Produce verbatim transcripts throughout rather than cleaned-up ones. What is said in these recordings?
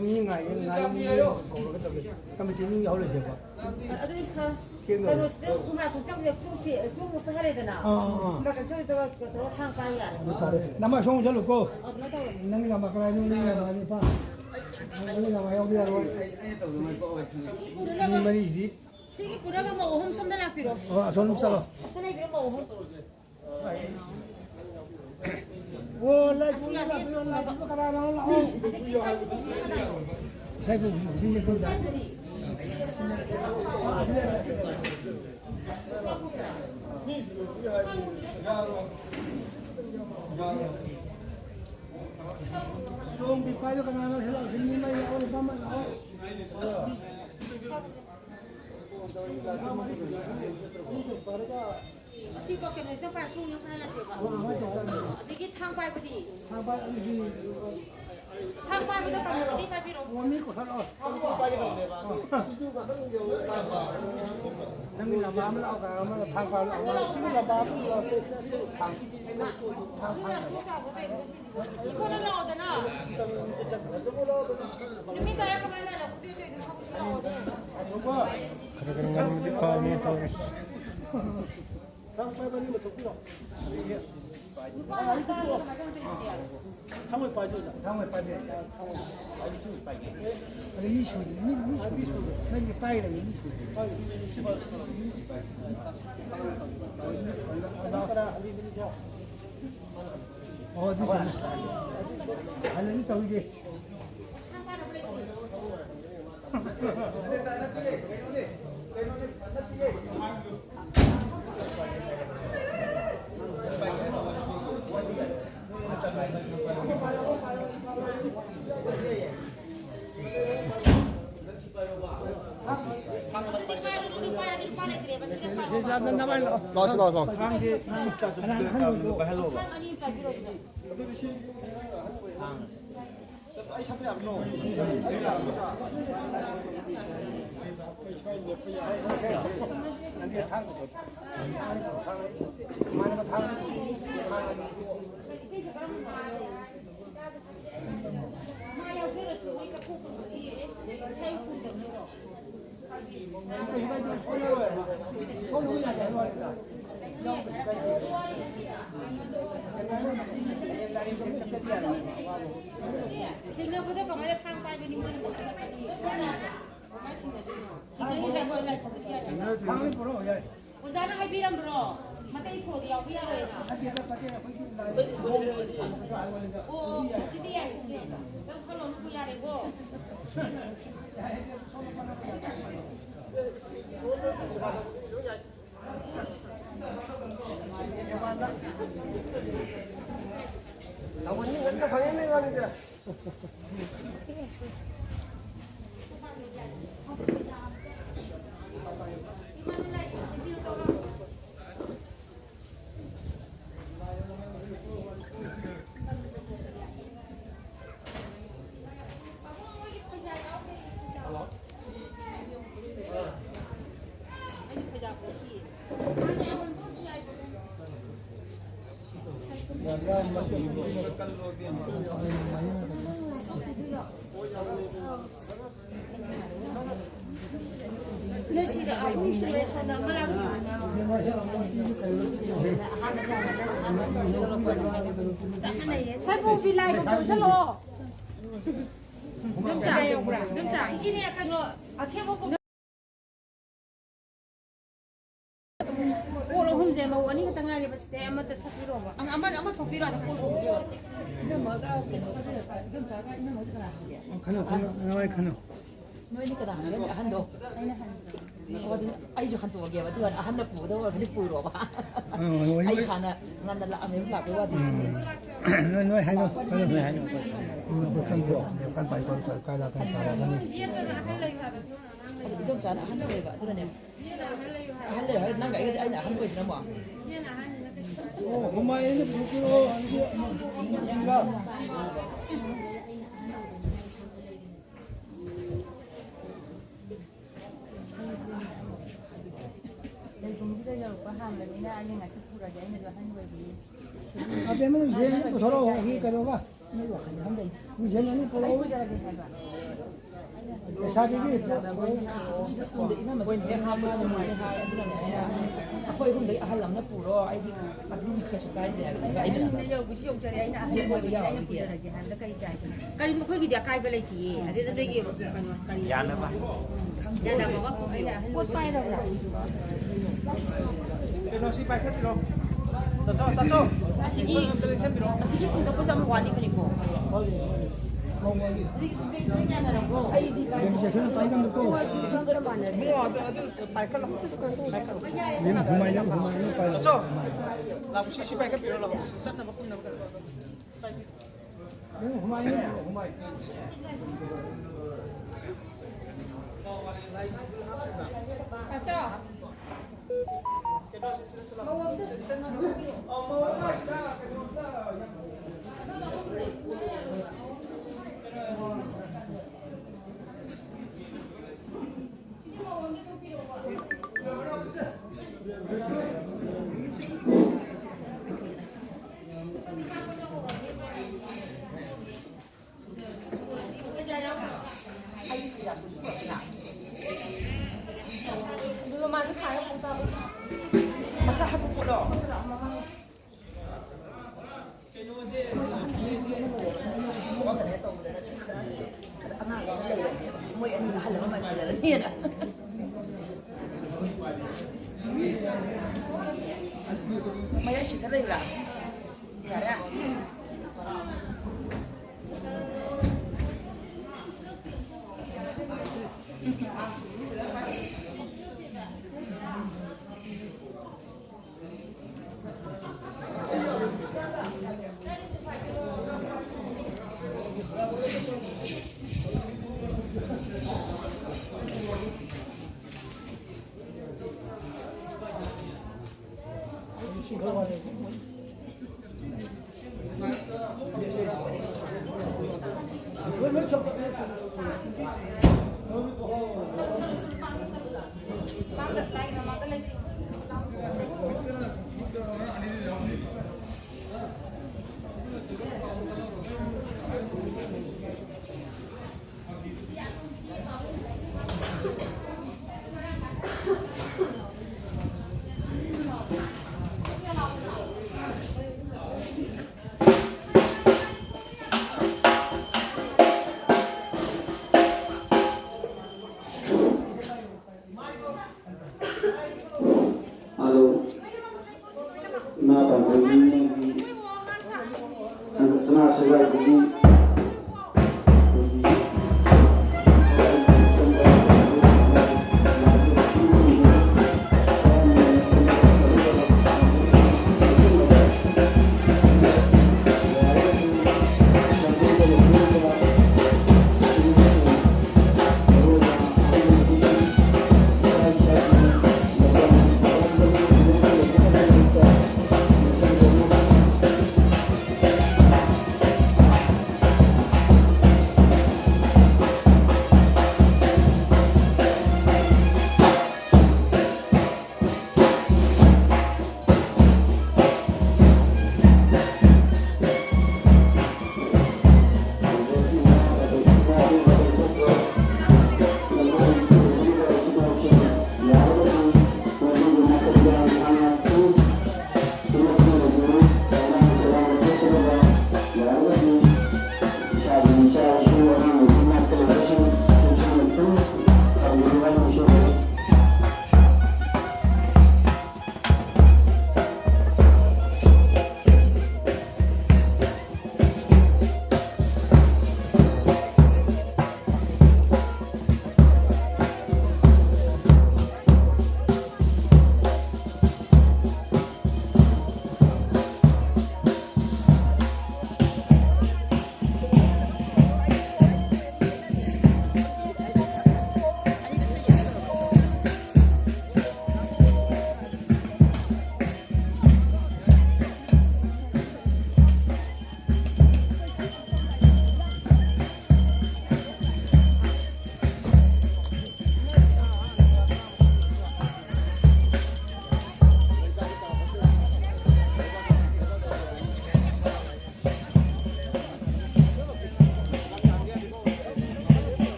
ꯃꯤ ꯉꯥꯏ, ꯉꯥꯏ, ꯃꯤ ꯀꯧꯔꯒ ꯇꯧꯒꯦ꯫ ꯀꯃꯤꯇꯤ ꯃꯤ ꯌꯥꯎꯍꯜꯂꯣꯏꯁꯦꯕ꯫ ꯑꯗꯨꯗꯤ ꯊꯦꯡꯅ ꯀꯩꯅꯣꯁꯤꯗ ꯉꯥꯏꯈꯣꯛ ꯆꯪꯁꯦ, ꯄꯨꯡ ꯇꯦ-, ꯆꯨꯝꯅ ꯍꯥꯏꯔꯦꯗꯅ꯫ ꯑꯥ, ꯑꯥ, ꯑꯥ꯫ ꯀꯛꯆꯤꯡꯗ ꯇꯧꯔ ꯊꯥꯡ ꯄꯥꯏ ꯌꯥꯔꯦ꯫ ꯑꯗꯨ ꯐꯔꯦ꯫ ꯅꯃꯥꯏ ꯁꯣꯝ ꯆꯠꯂꯨꯀꯣ꯫ ꯑꯣ, ꯑꯗꯨꯃꯥꯏꯅ ꯇꯧꯔꯁꯤ꯫ ꯅꯪꯒꯤ ꯅꯃꯥ ꯀꯔꯥꯏꯅꯣ? ꯅꯪꯒꯤ ꯅꯃꯥ ꯅꯤꯄꯥ꯫ ꯅꯪꯒꯤ ꯅꯃꯥ ꯌꯥꯎꯕ ꯌꯥꯔꯣꯏ꯫ ꯃꯤ ꯃꯔꯤꯁꯤꯗꯤ꯫ ꯁꯤꯒꯤ ꯄꯨꯔꯒ ꯃꯧ ꯑꯍꯨꯝ ꯁꯣꯝꯗ ꯂꯥꯛꯄꯤꯔꯣ꯫ ꯑꯣ, ꯑꯁꯣꯝ ꯆꯠꯂꯣ꯫ ꯑꯁ, ꯂꯩꯕꯤꯔꯣ ꯃꯧ ꯑꯍꯨꯝ꯫ ꯑꯣ, ꯂꯥꯏ ꯄꯨꯔꯒ ꯂꯥꯛꯄꯤꯔꯣ, ꯂꯥꯏ ꯄꯨꯔꯒ ꯀꯅꯥ ꯀꯅꯥꯅꯣ ꯂꯥꯛꯑꯣ꯫ ꯏꯁꯩ ꯄꯨ-, ꯏꯁꯩ ꯄꯨ-, ꯁꯣꯝꯒꯤ ꯄꯥꯏꯕ ꯀꯅꯥꯅꯣ? ꯁꯤ ꯂꯥꯛꯑꯣ, ꯁꯤ ꯃꯤ ꯃꯔꯤ ꯂꯥꯛꯑꯣ, ꯅꯨꯄꯥ ꯑꯃ꯫ ꯄꯥꯏꯕꯗꯤ? ꯊꯥꯡ ꯄꯥꯏꯕꯗꯣ ꯀꯩꯅꯣꯗꯤ ꯄꯥꯏꯕꯤꯔꯣ꯫ ꯑꯣ, ꯃꯤ ꯀꯧꯁꯜꯂꯛꯑꯣ꯫ ꯅꯪꯒꯤ ꯂꯝꯕꯥ ꯑꯃ ꯂꯥꯛꯑꯣ, ꯀꯅꯥ ꯑꯃ ꯊꯥꯡ ꯄꯥꯏꯕ ꯂꯥꯛꯑꯣ꯫ ꯁꯤꯒꯤ ꯂꯝꯕꯥ ꯑꯃ ꯂꯥꯛꯑꯣ, ꯁꯦ, ꯁꯦ, ꯁꯦ, ꯊꯥꯡ꯫ ꯏꯈꯣ ꯅꯪ ꯂꯥꯛꯑꯣꯗꯅ꯫ ꯅꯨꯃꯤꯠ ꯇꯔꯥ ꯀꯃꯥꯏꯅ ꯂꯥꯛꯑꯣ? ꯈꯔ ꯈꯔ ꯉꯟꯕꯗꯤ ꯐꯕꯅꯤ ꯇꯧꯔꯤꯁꯦ꯫ ꯊꯥꯡ ꯄꯥꯏꯕ ꯑꯅꯤꯃꯛ ꯊꯣꯛꯄꯤꯔꯣ꯫ ꯅꯨꯄꯥ ꯃꯆꯥꯒꯤ ꯀꯃꯥꯏꯅ ꯇꯧꯗꯣꯏꯅꯣ? ꯊꯥꯡ ꯑꯣꯏ ꯄꯥꯏꯗꯣꯏꯔꯥ? ꯊꯥꯡ ꯑꯣꯏ ꯄꯥꯏꯕ ꯌꯥꯏ꯫ ꯊꯥꯡ ꯑꯣꯏ ꯄꯥꯏꯕ ꯌꯥꯏ꯫ ꯑꯗ ꯃꯤ ꯁꯨꯗꯦ꯫ ꯃꯤ, ꯃꯤ ꯁꯨꯗꯦ꯫ ꯅꯪꯒꯤ ꯄꯥꯏꯒꯗꯕꯅꯤ, ꯃꯤ ꯁꯨꯗꯦ꯫ ꯄꯥꯏ, ꯁꯤ, ꯁꯤ ꯄꯥꯏ, ꯁꯤ ꯄꯥꯏ꯫ ꯊꯥꯡ ꯑꯣꯏ ꯄꯥꯏꯕ꯫ ꯊꯥꯡ ꯇꯔꯥ, ꯑꯅꯤ, ꯑꯅꯤ ꯊꯣꯛ꯫ ꯑꯣ, ꯑꯗꯨ ꯆꯨꯝꯃꯦ꯫ ꯍꯜꯂꯅꯤ ꯇꯧꯔꯤꯁꯦ꯫ ꯂꯥꯛꯑꯣ, ꯁꯤ ꯂꯥꯛꯑꯣ, ꯂꯥꯛꯑꯣ꯫ ꯊꯦꯡꯅꯕꯗ ꯀꯃꯥꯏꯅ ꯊꯥꯡ ꯄꯥꯏꯕꯅꯤ ꯃꯣꯏꯅ ꯃꯈꯜ ꯑꯃꯅꯤ꯫ ꯀꯃꯥꯏꯅ ꯊꯦꯡꯅꯗꯣꯏꯅꯣ? ꯊꯦꯡꯅꯅꯤ ꯍꯥꯏꯕ ꯂꯥꯏꯐꯥꯎꯗꯤ ꯌꯥꯗꯦ꯫ ꯊꯥꯡ ꯄꯨꯔꯛꯑꯣ ꯌꯥꯏ꯫ ꯑꯣꯖꯥꯅ ꯍꯥꯏꯕꯤꯔꯝꯕ꯭ꯔꯣ? ꯃꯇꯩ ꯊꯣꯡ ꯌꯥꯎꯕ ꯌꯥꯔꯣꯏꯅ꯫ ꯅꯠꯇꯦꯗ, ꯅꯠꯇꯦ, ꯑꯩꯈꯣꯏꯒꯤ ꯂꯥꯏ-, ꯑꯣ, ꯑꯣ, ꯁꯤꯗꯤ ꯌꯥꯏ, ꯁꯤꯗꯤ ꯌꯥꯏ꯫ ꯅꯪ ꯈꯜꯂꯣ, ꯅꯪꯕꯨ ꯌꯥꯔꯦꯀꯣ꯫ ꯊꯥꯡꯒꯣꯟꯗꯤ ꯉꯟꯅ ꯐꯪꯉꯦꯅꯦ, ꯏꯕꯥꯅꯤꯗꯤ꯫ ꯅꯣꯏ ꯁꯤꯗ ꯑꯍꯨꯝ ꯁꯨꯔꯦ, ꯁꯣꯝꯗ ꯑꯃ ꯂꯥꯛꯄꯤꯌꯨ꯫ ꯁꯥꯏꯕꯣꯝ ꯕꯤꯂꯥꯏꯒ ꯇꯧꯁꯜꯂꯛꯑꯣ꯫ ꯏꯗꯣꯝꯆꯥ ꯌꯥꯎꯕ꯭ꯔꯥ? ꯏꯗꯣꯝꯆꯥ, ꯁꯤꯒꯤꯅꯦ, ꯀꯩꯅꯣ, ꯑꯊꯦꯡꯕ ꯄꯣꯠ ꯑꯍꯨꯝꯁꯦ ꯃꯧ ꯑꯅꯤ ꯈꯛꯇ ꯉꯥꯏꯔꯦꯕ, ꯁꯤꯗꯩ ꯑꯃꯠꯇ ꯁꯠꯄꯤꯔꯣꯕ꯫ ꯑꯃ, ꯑꯃ, ꯑꯃ ꯊꯣꯛꯄꯤꯔꯣ, ꯑꯗ ꯄꯣꯠ ꯍꯣꯡꯒꯦꯕ꯫ ꯏꯅꯝꯃꯒ ꯀꯩꯅꯣ, ꯏꯗꯣꯝꯆꯥꯒ ꯏꯅꯝꯃꯒ ꯀꯅꯥ ꯍꯟꯒꯦ? ꯈꯟꯅꯧ, ꯈꯟꯅꯧ, ꯅꯋꯥꯏ ꯈꯟꯅꯧ꯫ ꯅꯣꯏꯅꯤ ꯀꯅꯥ ꯍꯟꯒꯦ? ꯑꯍꯟꯗꯣ? ꯑꯩꯅ ꯍꯟꯒꯦ꯫ ꯑꯣ, ꯑꯗꯨꯗꯤ ꯑꯩꯁꯨ ꯍꯟꯇꯣꯛꯑꯒꯦꯕ, ꯑꯗꯨꯒ ꯑꯍꯟꯅ ꯄꯨꯒꯗꯕ ꯑꯣꯏꯔꯒꯗꯤ ꯄꯨꯔꯣꯕ꯫ ꯑꯥ, ꯍꯣꯏ, ꯑꯩ ꯍꯣꯏ꯫ ꯍꯥꯟꯅ ꯉꯟꯅ ꯂꯥꯛꯑꯝꯃꯦꯕ, ꯂꯥꯛꯄꯩ ꯋꯥꯗꯤ꯫ ꯎꯝ꯫ ꯅꯣꯏ, ꯅꯣꯏ ꯍꯥꯏꯅꯧ, ꯅꯣꯏ ꯍꯥꯏꯅꯧ꯫ ꯎꯝ, ꯑꯩꯈꯣꯏ ꯈꯪꯗ꯭ꯔꯣ? ꯀꯥꯏ ꯄꯥꯏ, ꯀꯥꯏ ꯄꯥꯏ, ꯀꯥꯏ ꯂꯥꯛꯀꯅꯤ, ꯀꯥꯏ ꯂꯥꯛꯀꯅꯤ? ꯑꯗꯨ ꯏꯗꯣꯝꯆꯥꯅ ꯑꯍꯟ ꯑꯣꯏꯌꯦꯕ, ꯑꯗꯨꯅꯅꯦ꯫ ꯑꯍꯜ ꯂꯩ ꯍꯥꯏ, ꯅꯪꯒ ꯑꯩꯒꯗꯤ ꯑꯩꯅ ꯑꯍꯟ ꯑꯣꯏꯗꯅ ꯑꯃꯨꯛ꯫ ꯑꯣ, ꯍꯨꯃꯥꯏ ꯑꯩꯅ ꯄꯨꯊꯣꯛꯄꯤꯔꯛꯑꯣ, ꯑꯗꯨꯗꯤ ꯑꯃꯨꯛ ꯄꯨꯊꯣꯛꯄꯤꯔꯛꯑꯣ꯫ ꯂꯩꯐꯝꯁꯤꯗ ꯌꯧꯔꯛꯄ ꯍꯥꯟꯕꯅꯤꯅ ꯑꯩꯅ ꯉꯁꯤ ꯄꯨꯔꯒꯦ, ꯑꯩꯅꯁꯨ ꯑꯍꯟ ꯑꯣꯏꯕꯅꯤ꯫ ꯑꯕꯦꯝꯃ, ꯌꯦꯟ ꯑꯅꯤ ꯄꯨꯊꯣꯔꯛꯑꯣ, ꯍꯧꯖꯤꯛ ꯀꯩꯅꯧꯒ꯫ ꯌꯦꯟ ꯑꯅꯤ ꯄꯨꯔꯛꯑꯣ꯫ ꯑꯩ ꯄꯨꯖꯔꯒꯦ ꯍꯥꯏꯕ꯫ ꯂꯩꯁꯥꯕꯤꯒꯤ ꯄꯣꯠ ꯄꯨꯔꯛꯑꯣ꯫ ꯁꯤꯗ ꯇꯨꯡꯗ ꯏꯅꯝꯃꯁꯨ ꯂꯣꯏꯅ ꯍꯥꯞꯄ ꯅꯨꯡꯉꯥꯏ ꯍꯥꯏ, ꯑꯗꯨꯅꯅꯦ ꯑꯩꯅ ꯑꯩꯈꯣꯏ ꯑꯍꯨꯝꯗꯒꯤ ꯑꯍꯜ ꯑꯃꯅ ꯄꯨꯔꯣ, ꯑꯩꯗꯤ ꯑꯗꯨꯝ ꯀꯩꯁꯨ ꯀꯥꯏꯗꯦ ꯍꯥꯏꯕ꯫ ꯑꯩꯅ ꯑꯍꯟꯅ ꯌꯧꯕꯁꯨ ꯌꯧꯖꯔꯦ, ꯑꯩꯅ ꯑꯍꯟ ꯑꯣꯏꯕꯅꯤꯅ ꯑꯩꯅ ꯄꯨꯖꯔꯒꯦ ꯍꯥꯏꯕꯗ ꯀꯔꯤ ꯀꯥꯏ? ꯀꯔꯤ ꯃꯈꯣꯏꯒꯤꯗꯤ ꯑꯀꯥꯏꯕ ꯂꯩꯇꯤꯌꯦ꯫ ꯑꯗꯨꯗ ꯅꯣꯏꯒꯤ ꯀꯩꯅꯣ ꯀꯔꯤ ꯌꯥꯅꯕ꯫ ꯌꯥꯅꯕ ꯑꯃ ꯄꯨꯕꯤꯌꯣ꯫ ꯄꯣꯠ ꯄꯥꯏꯔꯕ꯭ꯔꯥ? ꯀꯩꯅꯣ ꯁꯤ ꯄꯥꯏꯈꯠꯄꯤꯔꯣ꯫ ꯇꯥꯆꯧ, ꯇꯥꯆꯧ꯫ ꯑꯁꯤꯒꯤ, ꯑꯝꯇ ꯂꯦꯡꯁꯟꯕꯤꯔꯣ꯫ ꯑꯁꯤꯒꯤ ꯄꯨꯗꯧꯕꯁꯨ ꯌꯥꯝ ꯋꯥꯠꯂꯤꯕꯅꯤꯀꯣ꯫ ꯍꯧꯖꯤꯛ ꯄꯨꯡ ꯀꯌꯥ ꯌꯥꯅꯔꯕ꯭ꯔꯣ? ꯑꯩꯗꯤ ꯄꯥꯏ-, ꯏꯕꯨꯡꯉꯣ, ꯑꯗꯨ, ꯑꯗꯨ ꯄꯥꯏꯈꯠꯂꯣ꯫ ꯄꯥꯏꯈꯠꯂꯣ꯫ ꯇꯥꯆꯧ, ꯂꯥꯛꯑꯣ, ꯁꯤ, ꯁꯤ ꯄꯥꯏꯈꯠꯄꯤꯔꯣ, ꯂꯥꯛꯑꯣ꯫ ꯆꯠꯅꯕ ꯈꯣꯠꯅꯕ꯫ ꯑꯗꯨꯒ ꯃꯥꯁꯨ ꯈꯥꯏꯔ ꯑꯃꯨꯛ ꯆꯥꯕ꯫ ꯃꯁꯥ ꯍꯥꯞꯄꯛꯄꯗꯣ꯫ ꯃꯣꯏ ꯑꯅꯤꯗꯣ ꯍꯜꯂꯒ ꯃꯥꯏ ꯄꯨꯖꯔꯅꯤꯅ꯫ ꯃꯌꯥꯏ ꯁꯤꯠꯇ ꯂꯩꯕ꯭ꯔꯥ? ꯌꯥꯔꯦ꯫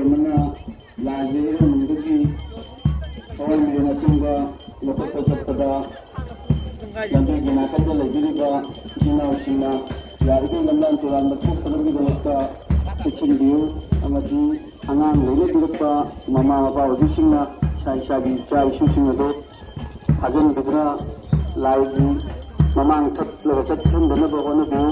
ꯑꯃꯅ ꯂꯥꯏꯒꯤ ꯏꯔꯝꯗꯝꯗꯒꯤ ꯊꯋꯥꯏ ꯃꯤꯔꯦꯟ ꯑꯆꯤꯟꯕ ꯂꯧꯈꯠꯄ ꯆꯠꯄꯗ ꯂꯝꯕꯤꯒꯤ ꯅꯥꯀꯟꯗ ꯂꯩꯕꯤꯔꯤꯕ ꯏꯆꯤꯟ ꯏꯅꯥꯎꯁꯤꯡꯅ ꯌꯥꯔꯤꯈꯩ ꯂꯝꯂꯥꯟ ꯇꯨꯔꯥꯟꯕ ꯊꯣꯛꯇꯅꯕꯒꯤꯗꯃꯛꯇ ꯆꯦꯛꯁꯤꯟꯕꯤꯌꯨ ꯑꯃꯗꯤ ꯑꯉꯥꯡ ꯂꯣꯏꯅꯕꯤꯔꯛꯄ ꯃꯃꯥ ꯃꯄꯥ ꯑꯣꯏꯕꯤꯁꯤꯡꯅ ꯏꯁꯥ ꯏꯁꯥꯒꯤ ꯏꯆꯥ ꯏꯁꯨꯁꯤꯡ ꯑꯗꯨ ꯐꯥꯖꯤꯟꯕꯤꯗꯨꯅ ꯂꯥꯏꯒꯤ ꯃꯃꯥꯡ ꯊꯠꯂꯒ ꯆꯠꯍꯟꯗꯅꯕ ꯍꯣꯠꯅꯕꯤꯌꯨ꯫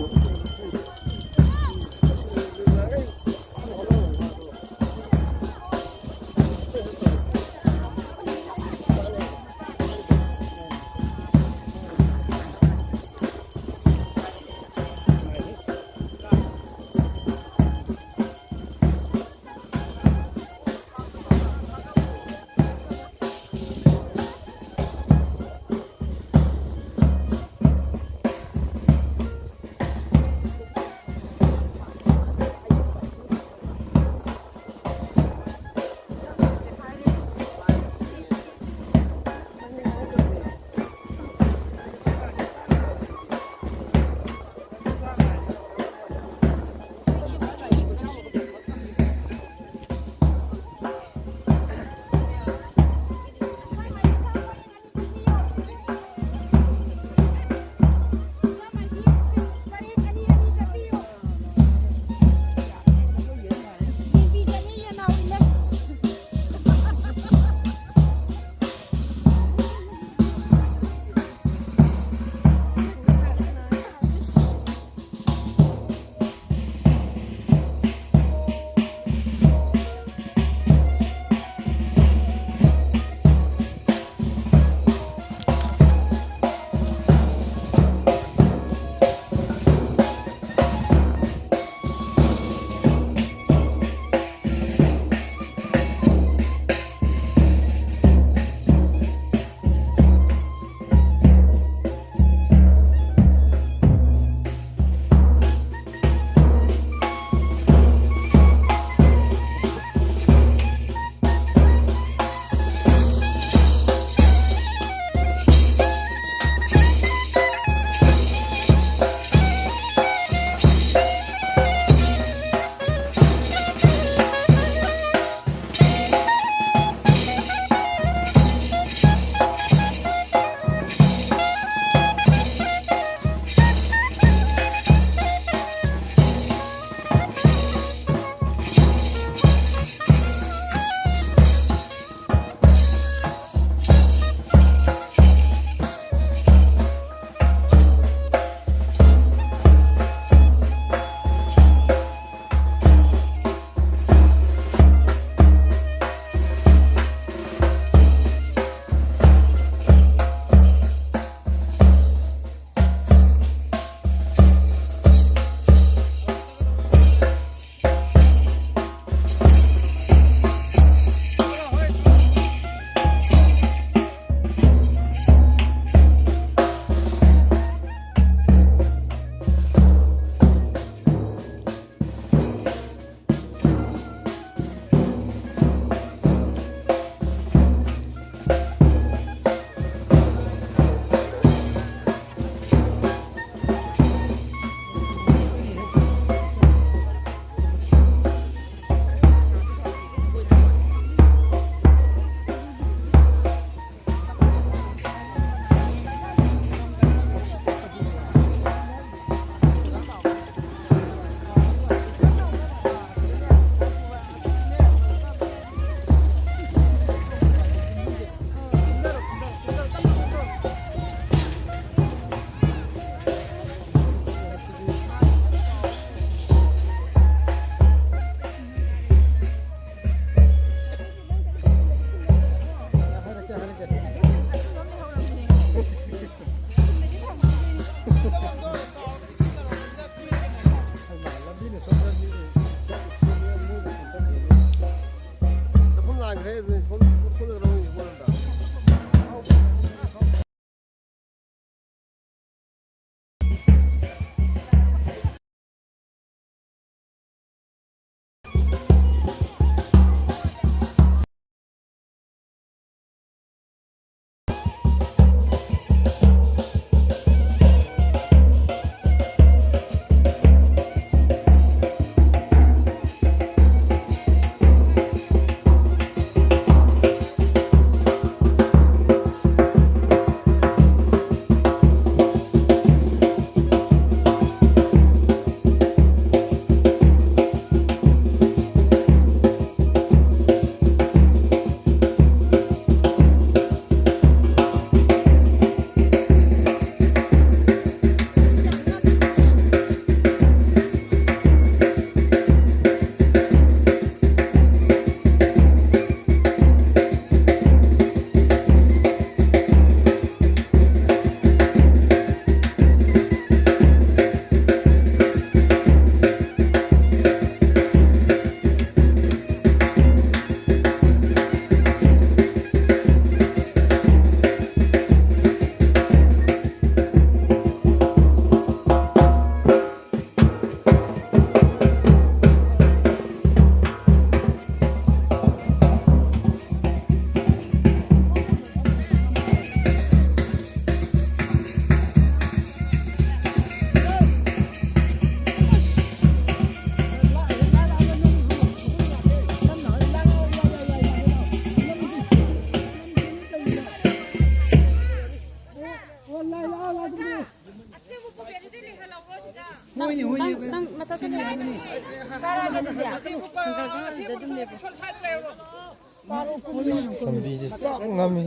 ꯂꯝꯕꯤꯁꯦ ꯆꯥꯛ ꯉꯝꯃꯤ꯫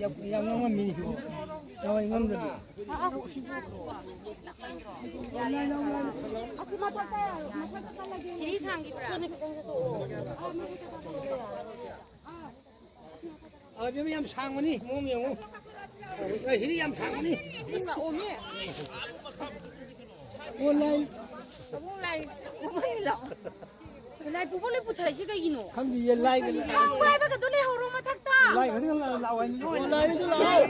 ꯌꯥꯝ, ꯌꯥꯝ ꯉꯝꯃꯤ꯫ ꯌꯥꯝ ꯉꯝꯗꯕꯤ꯫ ꯑ, ꯏꯕꯦꯝꯃ, ꯌꯥꯝ ꯁꯥꯡꯕꯅꯤ, ꯃꯑꯣꯡ ꯌꯦꯡꯉꯨ꯫ ꯑ, ꯍꯤꯗꯤ ꯌꯥꯝ ꯁꯥꯡꯕꯅꯤ꯫ ꯑꯣ, ꯂꯥꯏ꯫ ꯂꯥꯏ ꯄꯨꯕ ꯂꯣꯏ ꯄꯨꯊꯔꯛꯏꯁꯦ ꯀꯩꯒꯤꯅꯣ? ꯈꯪꯗꯤꯌꯦ, ꯂꯥꯏꯒ ꯂꯥꯏ꯫ ꯍꯥꯡꯕ ꯍꯥꯏꯕꯒꯗꯣ ꯂꯩꯍꯧꯔꯣ ꯃꯊꯛꯇ꯫ ꯂꯥꯏ ꯈꯛꯇꯪ ꯂꯥꯛꯑꯣ ꯍꯥꯏꯅꯤ꯫ ꯑꯣ, ꯂꯥꯏ ꯑꯅꯤꯗꯨ ꯂꯥꯛꯑꯣ꯫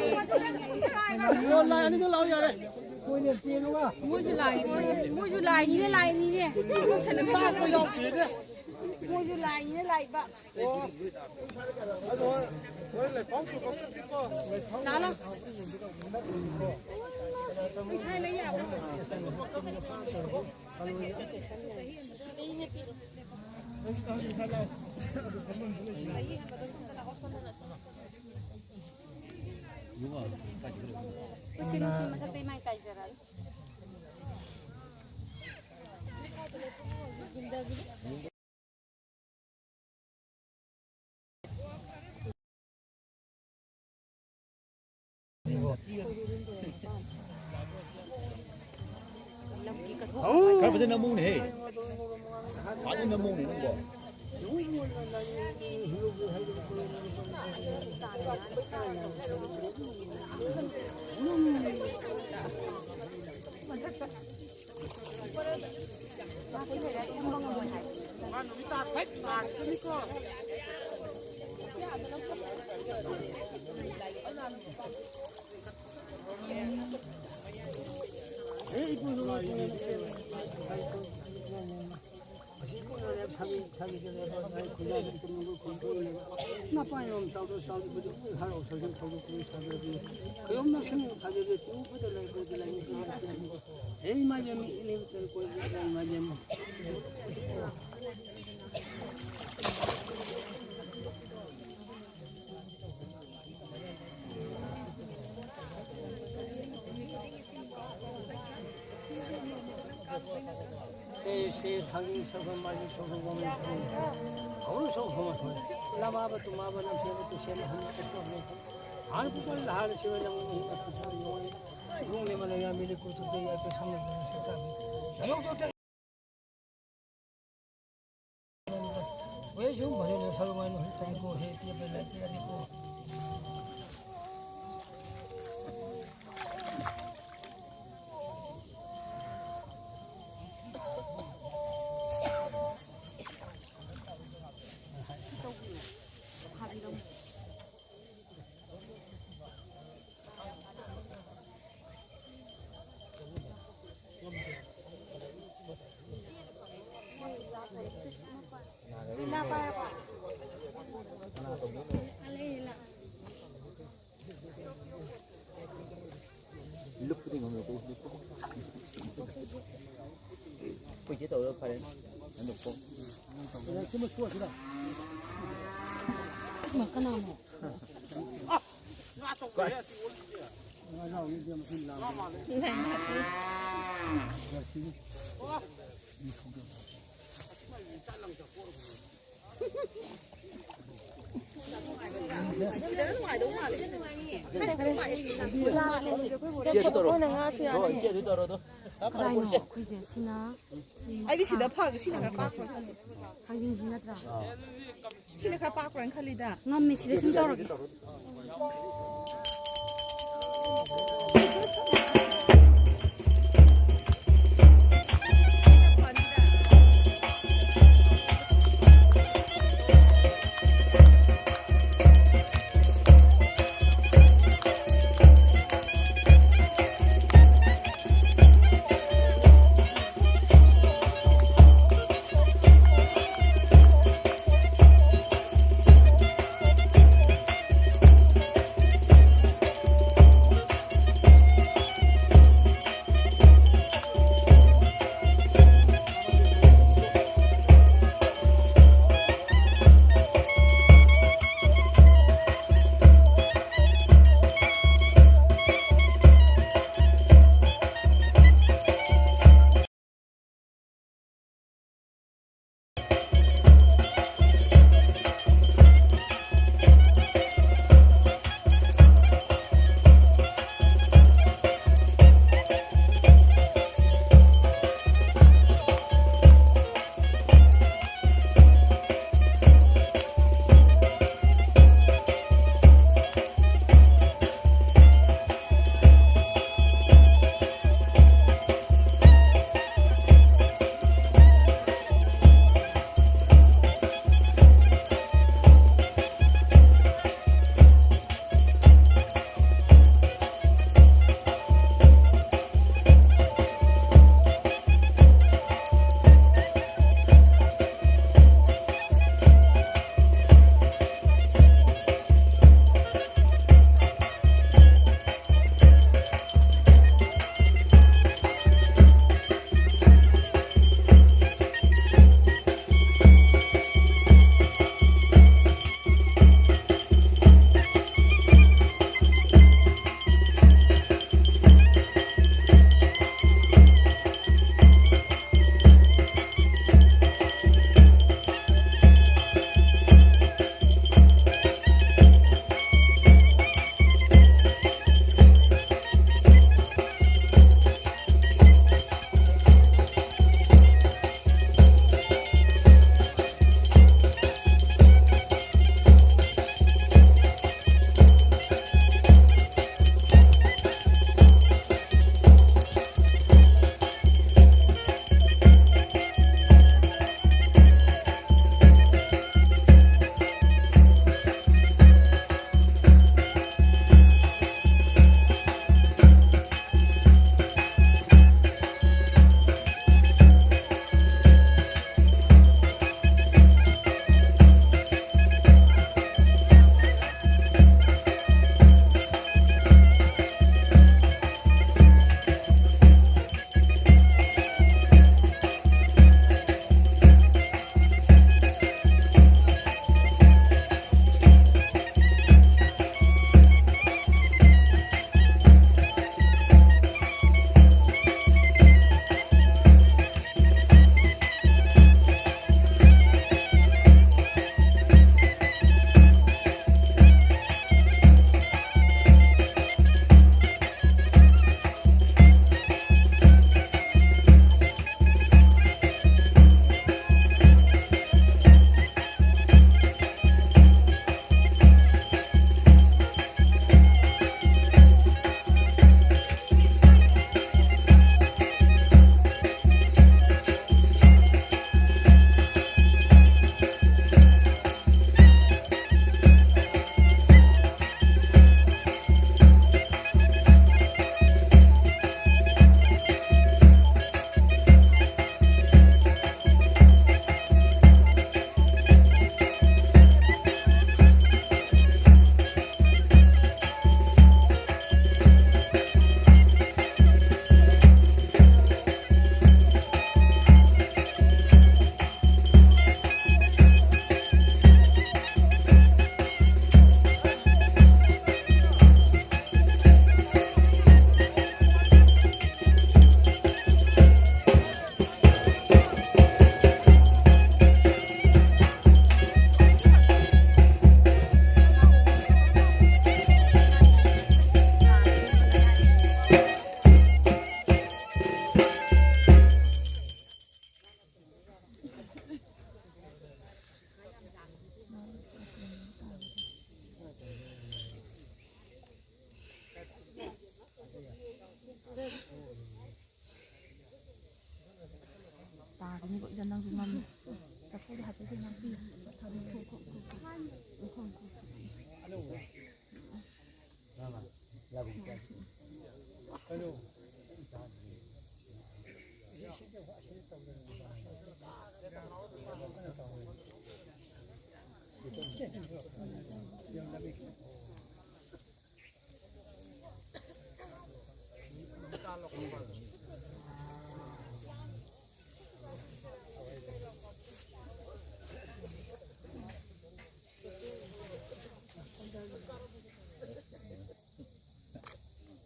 ꯑꯣ, ꯂꯥꯏ ꯑꯅꯤꯗꯨ ꯂꯥꯛꯑꯣ ꯌꯥꯔꯦ꯫ ꯃꯣꯏꯅ ꯆꯦꯜꯂꯨꯒ꯫ ꯃꯣꯏꯁꯨ ꯂꯥꯏꯅꯤ, ꯃꯣꯏꯁꯨ ꯂꯥꯏꯅꯤꯅꯦ, ꯂꯥꯏꯅꯤꯅꯦ꯫ ꯃꯣꯏꯁꯨ ꯂꯥꯏꯅꯤꯅꯦ, ꯂꯥꯛꯏꯕ꯫ ꯑꯣ꯫ ꯑꯗꯣ ꯍꯣꯏ, ꯍꯣꯏ, ꯂꯩꯄꯥꯎ ꯆꯨꯝꯃꯛꯇ꯭ꯔꯗꯤꯀꯣ꯫ ꯂꯥꯛꯑꯣ꯫ ꯄꯩꯁꯥ ꯂꯩ ꯌꯥꯕ꯭ꯔꯣ? ꯁꯤ ꯅꯨꯡꯁꯤ ꯃꯊꯛꯇ ꯏꯃꯥꯏ ꯀꯥꯏꯖꯔꯛꯑꯅꯤ꯫ ꯈꯔ ꯐꯖꯅ ꯅꯝꯃꯨꯅꯦꯍꯦ꯫ ꯐꯖꯅ ꯅꯝꯃꯨꯅꯦ ꯅꯪꯕꯣ꯫ ꯃꯥ ꯅꯨꯃꯤꯠ ꯇꯥ-, ꯍꯦꯛ ꯇꯥꯔꯛꯀꯅꯤꯀꯣ꯫ ꯃꯄꯥꯟ ꯌꯥꯝ ꯆꯥꯎꯗ ꯆꯥꯎꯗ ꯍꯔꯥꯎ ꯁꯥꯖꯟ ꯊꯧꯗꯣꯛ ꯊꯧꯔꯤ ꯁꯥꯖꯟ ꯀꯌꯣꯝ ꯅꯛꯁꯤꯟꯅ ꯁꯥꯖꯟ ꯇꯨꯕꯗ ꯂꯩꯕꯗ ꯂꯩ꯫ ꯍꯦ ꯏꯃꯥ ꯏꯕꯦꯝꯃ, ꯏꯅꯦ ꯏꯆꯟ ꯀꯣꯏꯕꯗ ꯏꯃꯥ ꯏꯕꯦꯝꯃ꯫ ꯁꯦ ꯊꯥꯡꯖꯤꯡ ꯁꯒꯣꯜ, ꯃꯥꯏꯕꯤ ꯁꯒꯣꯜ, ꯋꯥꯃꯩ ꯁꯒꯣꯜ, ꯍꯧꯅ ꯁꯒꯣꯜ ꯍꯣꯃ ꯁꯒꯣꯜ, ꯂꯃꯥꯕ ꯇꯨꯃꯥꯕ ꯂꯝꯁꯦꯝꯕ ꯇꯨꯁꯦꯝꯕ ꯍꯟꯕ ꯀꯠꯄ ꯍꯟꯕ ꯍꯥꯟ ꯄꯨꯄꯜ ꯂꯍꯥꯟ ꯁꯤꯕ ꯂꯝ ꯃꯍꯤ ꯃꯊꯛ ꯊꯥꯔꯤ ꯌꯣꯡ ꯂꯦꯝꯕ ꯂꯩꯌꯥ ꯃꯤꯂꯤ ꯀꯨꯊꯨ ꯇꯩ ꯌꯥꯏ ꯄꯩꯁꯥ ꯂꯩ ꯁꯦ ꯇꯥꯕꯤ ꯁꯅꯧ ꯇꯣ ꯇꯩ ꯋꯦ ꯁꯨꯝ ꯐꯖꯅ ꯁꯔꯨ ꯃꯥꯏꯅ ꯍꯨꯏ ꯇꯩꯀꯣ ꯍꯦ ꯇꯦꯕ ꯂꯩ ꯇꯦ ꯑꯗꯤꯀꯣ ꯂꯨꯞꯄꯗꯤ ꯉꯝꯂꯣꯏꯀꯣ, ꯂꯨꯞꯄ꯫ ꯑꯩꯈꯣꯏ ꯆꯦ ꯇꯧꯔ ꯐꯔꯦ꯫ ꯍꯟꯗꯣꯛꯄ꯫ ꯀꯅꯥꯅꯣ? ꯏꯆꯦ, ꯑꯗꯨ ꯇꯧꯔꯣ꯫ ꯍꯣꯏ, ꯏꯆꯦ, ꯑꯗꯨ ꯇꯧꯔꯣ, ꯑꯗꯣ꯫ ꯀꯗꯥꯏꯅꯣ ꯑꯩꯈꯣꯏꯁꯦ? ꯁꯤꯅ ꯑꯩꯗꯤ ꯁꯤꯗ ꯐꯒꯦ, ꯁꯤꯅ ꯈꯔ ꯄꯥꯛꯄ꯭ꯔꯥ ꯈꯜꯂꯦ꯫ ꯊꯥꯡꯖꯤꯡꯁꯤ ꯅꯠꯇ꯭ꯔꯥ? ꯁꯤꯅ ꯈꯔ ꯄꯥꯛꯄ꯭ꯔꯥꯅ ꯈꯜꯂꯤꯗ꯫ ꯉꯝꯃꯦ, ꯁꯤꯗ ꯁꯨꯝ ꯇꯧꯔꯒꯦ꯫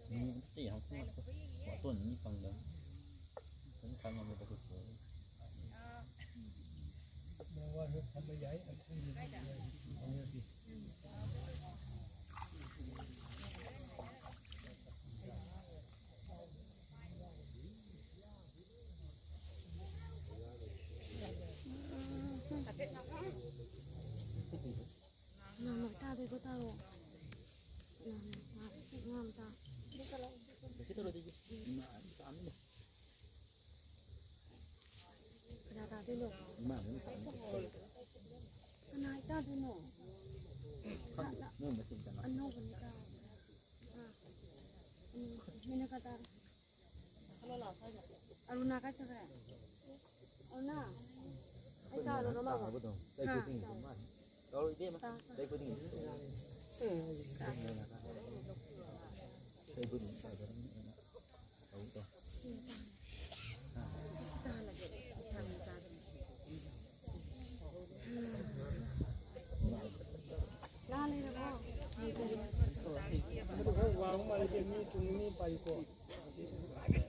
ꯃꯤ ꯑꯝꯇ ꯌꯥꯎꯔꯛꯇꯦ꯫ ꯋꯥꯇꯣꯟ ꯑꯅꯤ ꯐꯪꯗꯕ꯫ ꯑꯗꯨꯝ ꯈꯪꯉꯝꯃꯦꯗ ꯑꯩꯈꯣꯏ ꯆꯦ ꯍꯣꯏ꯫ ꯃꯋꯥꯁꯨ ꯐꯝꯕ ꯌꯥꯏ, ꯑꯩꯈꯣꯏꯁꯨ ꯐꯝꯕ ꯌꯥꯏ꯫ ꯅꯃꯥ ꯇꯥꯕꯤꯀꯣ ꯇꯥꯔꯣ꯫ ꯅꯃꯥ ꯇꯥ꯫ ꯀꯩꯁꯨ ꯇꯧꯔꯣꯏꯗ ꯏꯆꯦ꯫ ꯏꯃꯥ ꯑꯗꯨꯝ ꯆꯥꯝꯃꯤꯟꯅꯩ꯫ ꯀꯅꯥ ꯇꯥꯗꯣꯏꯅꯣ? ꯏꯃꯥ ꯑꯗꯨꯝ ꯆꯥꯝꯃꯤꯟꯅꯩ꯫ ꯀꯅꯥ ꯇꯥꯗꯣꯏꯅꯣ? ꯈꯪꯗꯦ, ꯃꯣꯏ ꯃꯁꯦꯟ ꯆꯪꯉꯛ꯫ ꯑꯅꯧꯕꯅꯤ ꯇꯥ꯫ ꯑꯥ꯫ ꯎꯝ, ꯃꯤꯅ ꯀꯗꯥ꯫ ꯑꯔꯨꯅꯥ ꯀꯥꯏ ꯆꯠꯈ꯭ꯔꯦ? ꯑꯔꯨꯅꯥ, ꯑꯩ ꯇꯥꯔꯨꯔꯣ ꯃꯥꯕꯣ? ꯇꯥꯕꯗꯣ, ꯆꯩ ꯍꯥ? ꯈꯨꯗꯤꯡꯒꯤ ꯑꯗꯨꯝ ꯃꯥꯅꯤ꯫ ꯇꯧꯔꯣ, ꯏꯕꯦꯝꯃ꯫ ꯇꯥ, ꯇꯥ꯫ ꯆꯩ ꯈꯨꯗꯤꯡꯒꯤ꯫ ꯎꯝ꯫ ꯆꯩ ꯈꯨꯗꯤꯡꯒꯤ ꯇꯧꯖꯔꯝꯅꯤ꯫ ꯇꯧ, ꯇꯧ꯫ ꯇꯥꯍꯜꯂꯒꯦ, ꯏꯁꯥꯒꯤ ꯃꯆꯥꯁꯤꯡꯁꯦ꯫ ꯂꯥ ꯂꯩꯔꯕꯣ? ꯑꯗꯨ ꯈꯔ ꯋꯥꯡꯕ ꯃꯥꯜꯂꯦ, ꯃꯤ ꯇꯨꯡ ꯃꯤ ꯄꯥꯏꯀꯣ꯫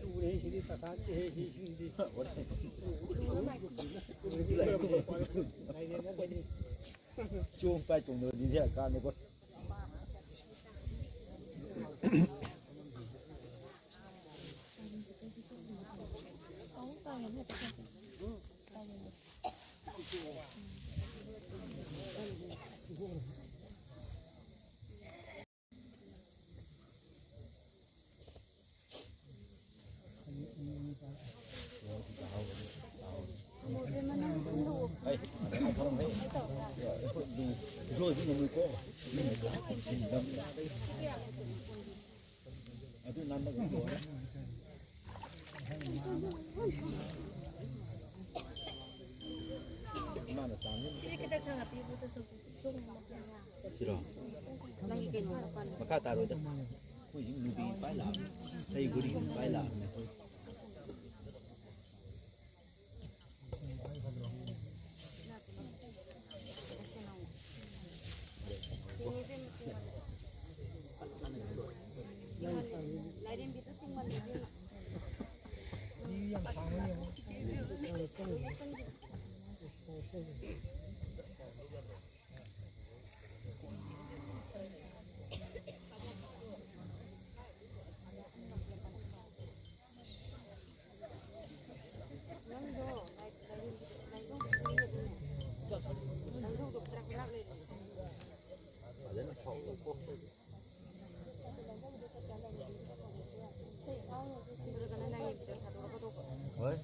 ꯇꯨꯔꯦ ꯁꯤꯗꯤ ꯇꯈꯥꯠꯇꯦꯍꯦ, ꯁꯤꯁꯤꯡꯗꯤ꯫ ꯂꯩꯔꯦꯅ ꯁꯤꯗꯤ꯫ ꯆꯣꯡ ꯄꯥꯏ ꯇꯣꯡꯗ꯭ꯔꯗꯤ ꯍꯦꯛ ꯀꯥꯟꯅꯩꯀꯣ꯫ ꯑꯗꯨ ꯅꯝꯃꯒ ꯂꯣꯏꯔꯦ꯫ ꯏꯃꯥꯅ ꯆꯥꯝꯃꯤ꯫ ꯁꯤꯁꯦ ꯈꯤꯇꯪ ꯁꯥꯡꯅ ꯄꯤꯕꯗꯁꯨ꯫ ꯁꯤꯔꯣ? ꯅꯪꯒꯤ ꯀꯩꯅꯣꯗꯣ ꯀꯔꯤ? ꯃꯈꯥ ꯇꯥꯔꯣꯏꯗ꯫ ꯑꯩꯈꯣꯏ ꯅꯨꯄꯤ ꯄꯥꯏ ꯂꯥꯛꯑꯕꯅꯦ꯫ ꯑꯩ ꯒꯨꯔꯤ ꯄꯥꯏ ꯂꯥꯛꯑꯕꯅꯦ ꯑꯩꯈꯣꯏ꯫ ꯍꯣꯏ꯫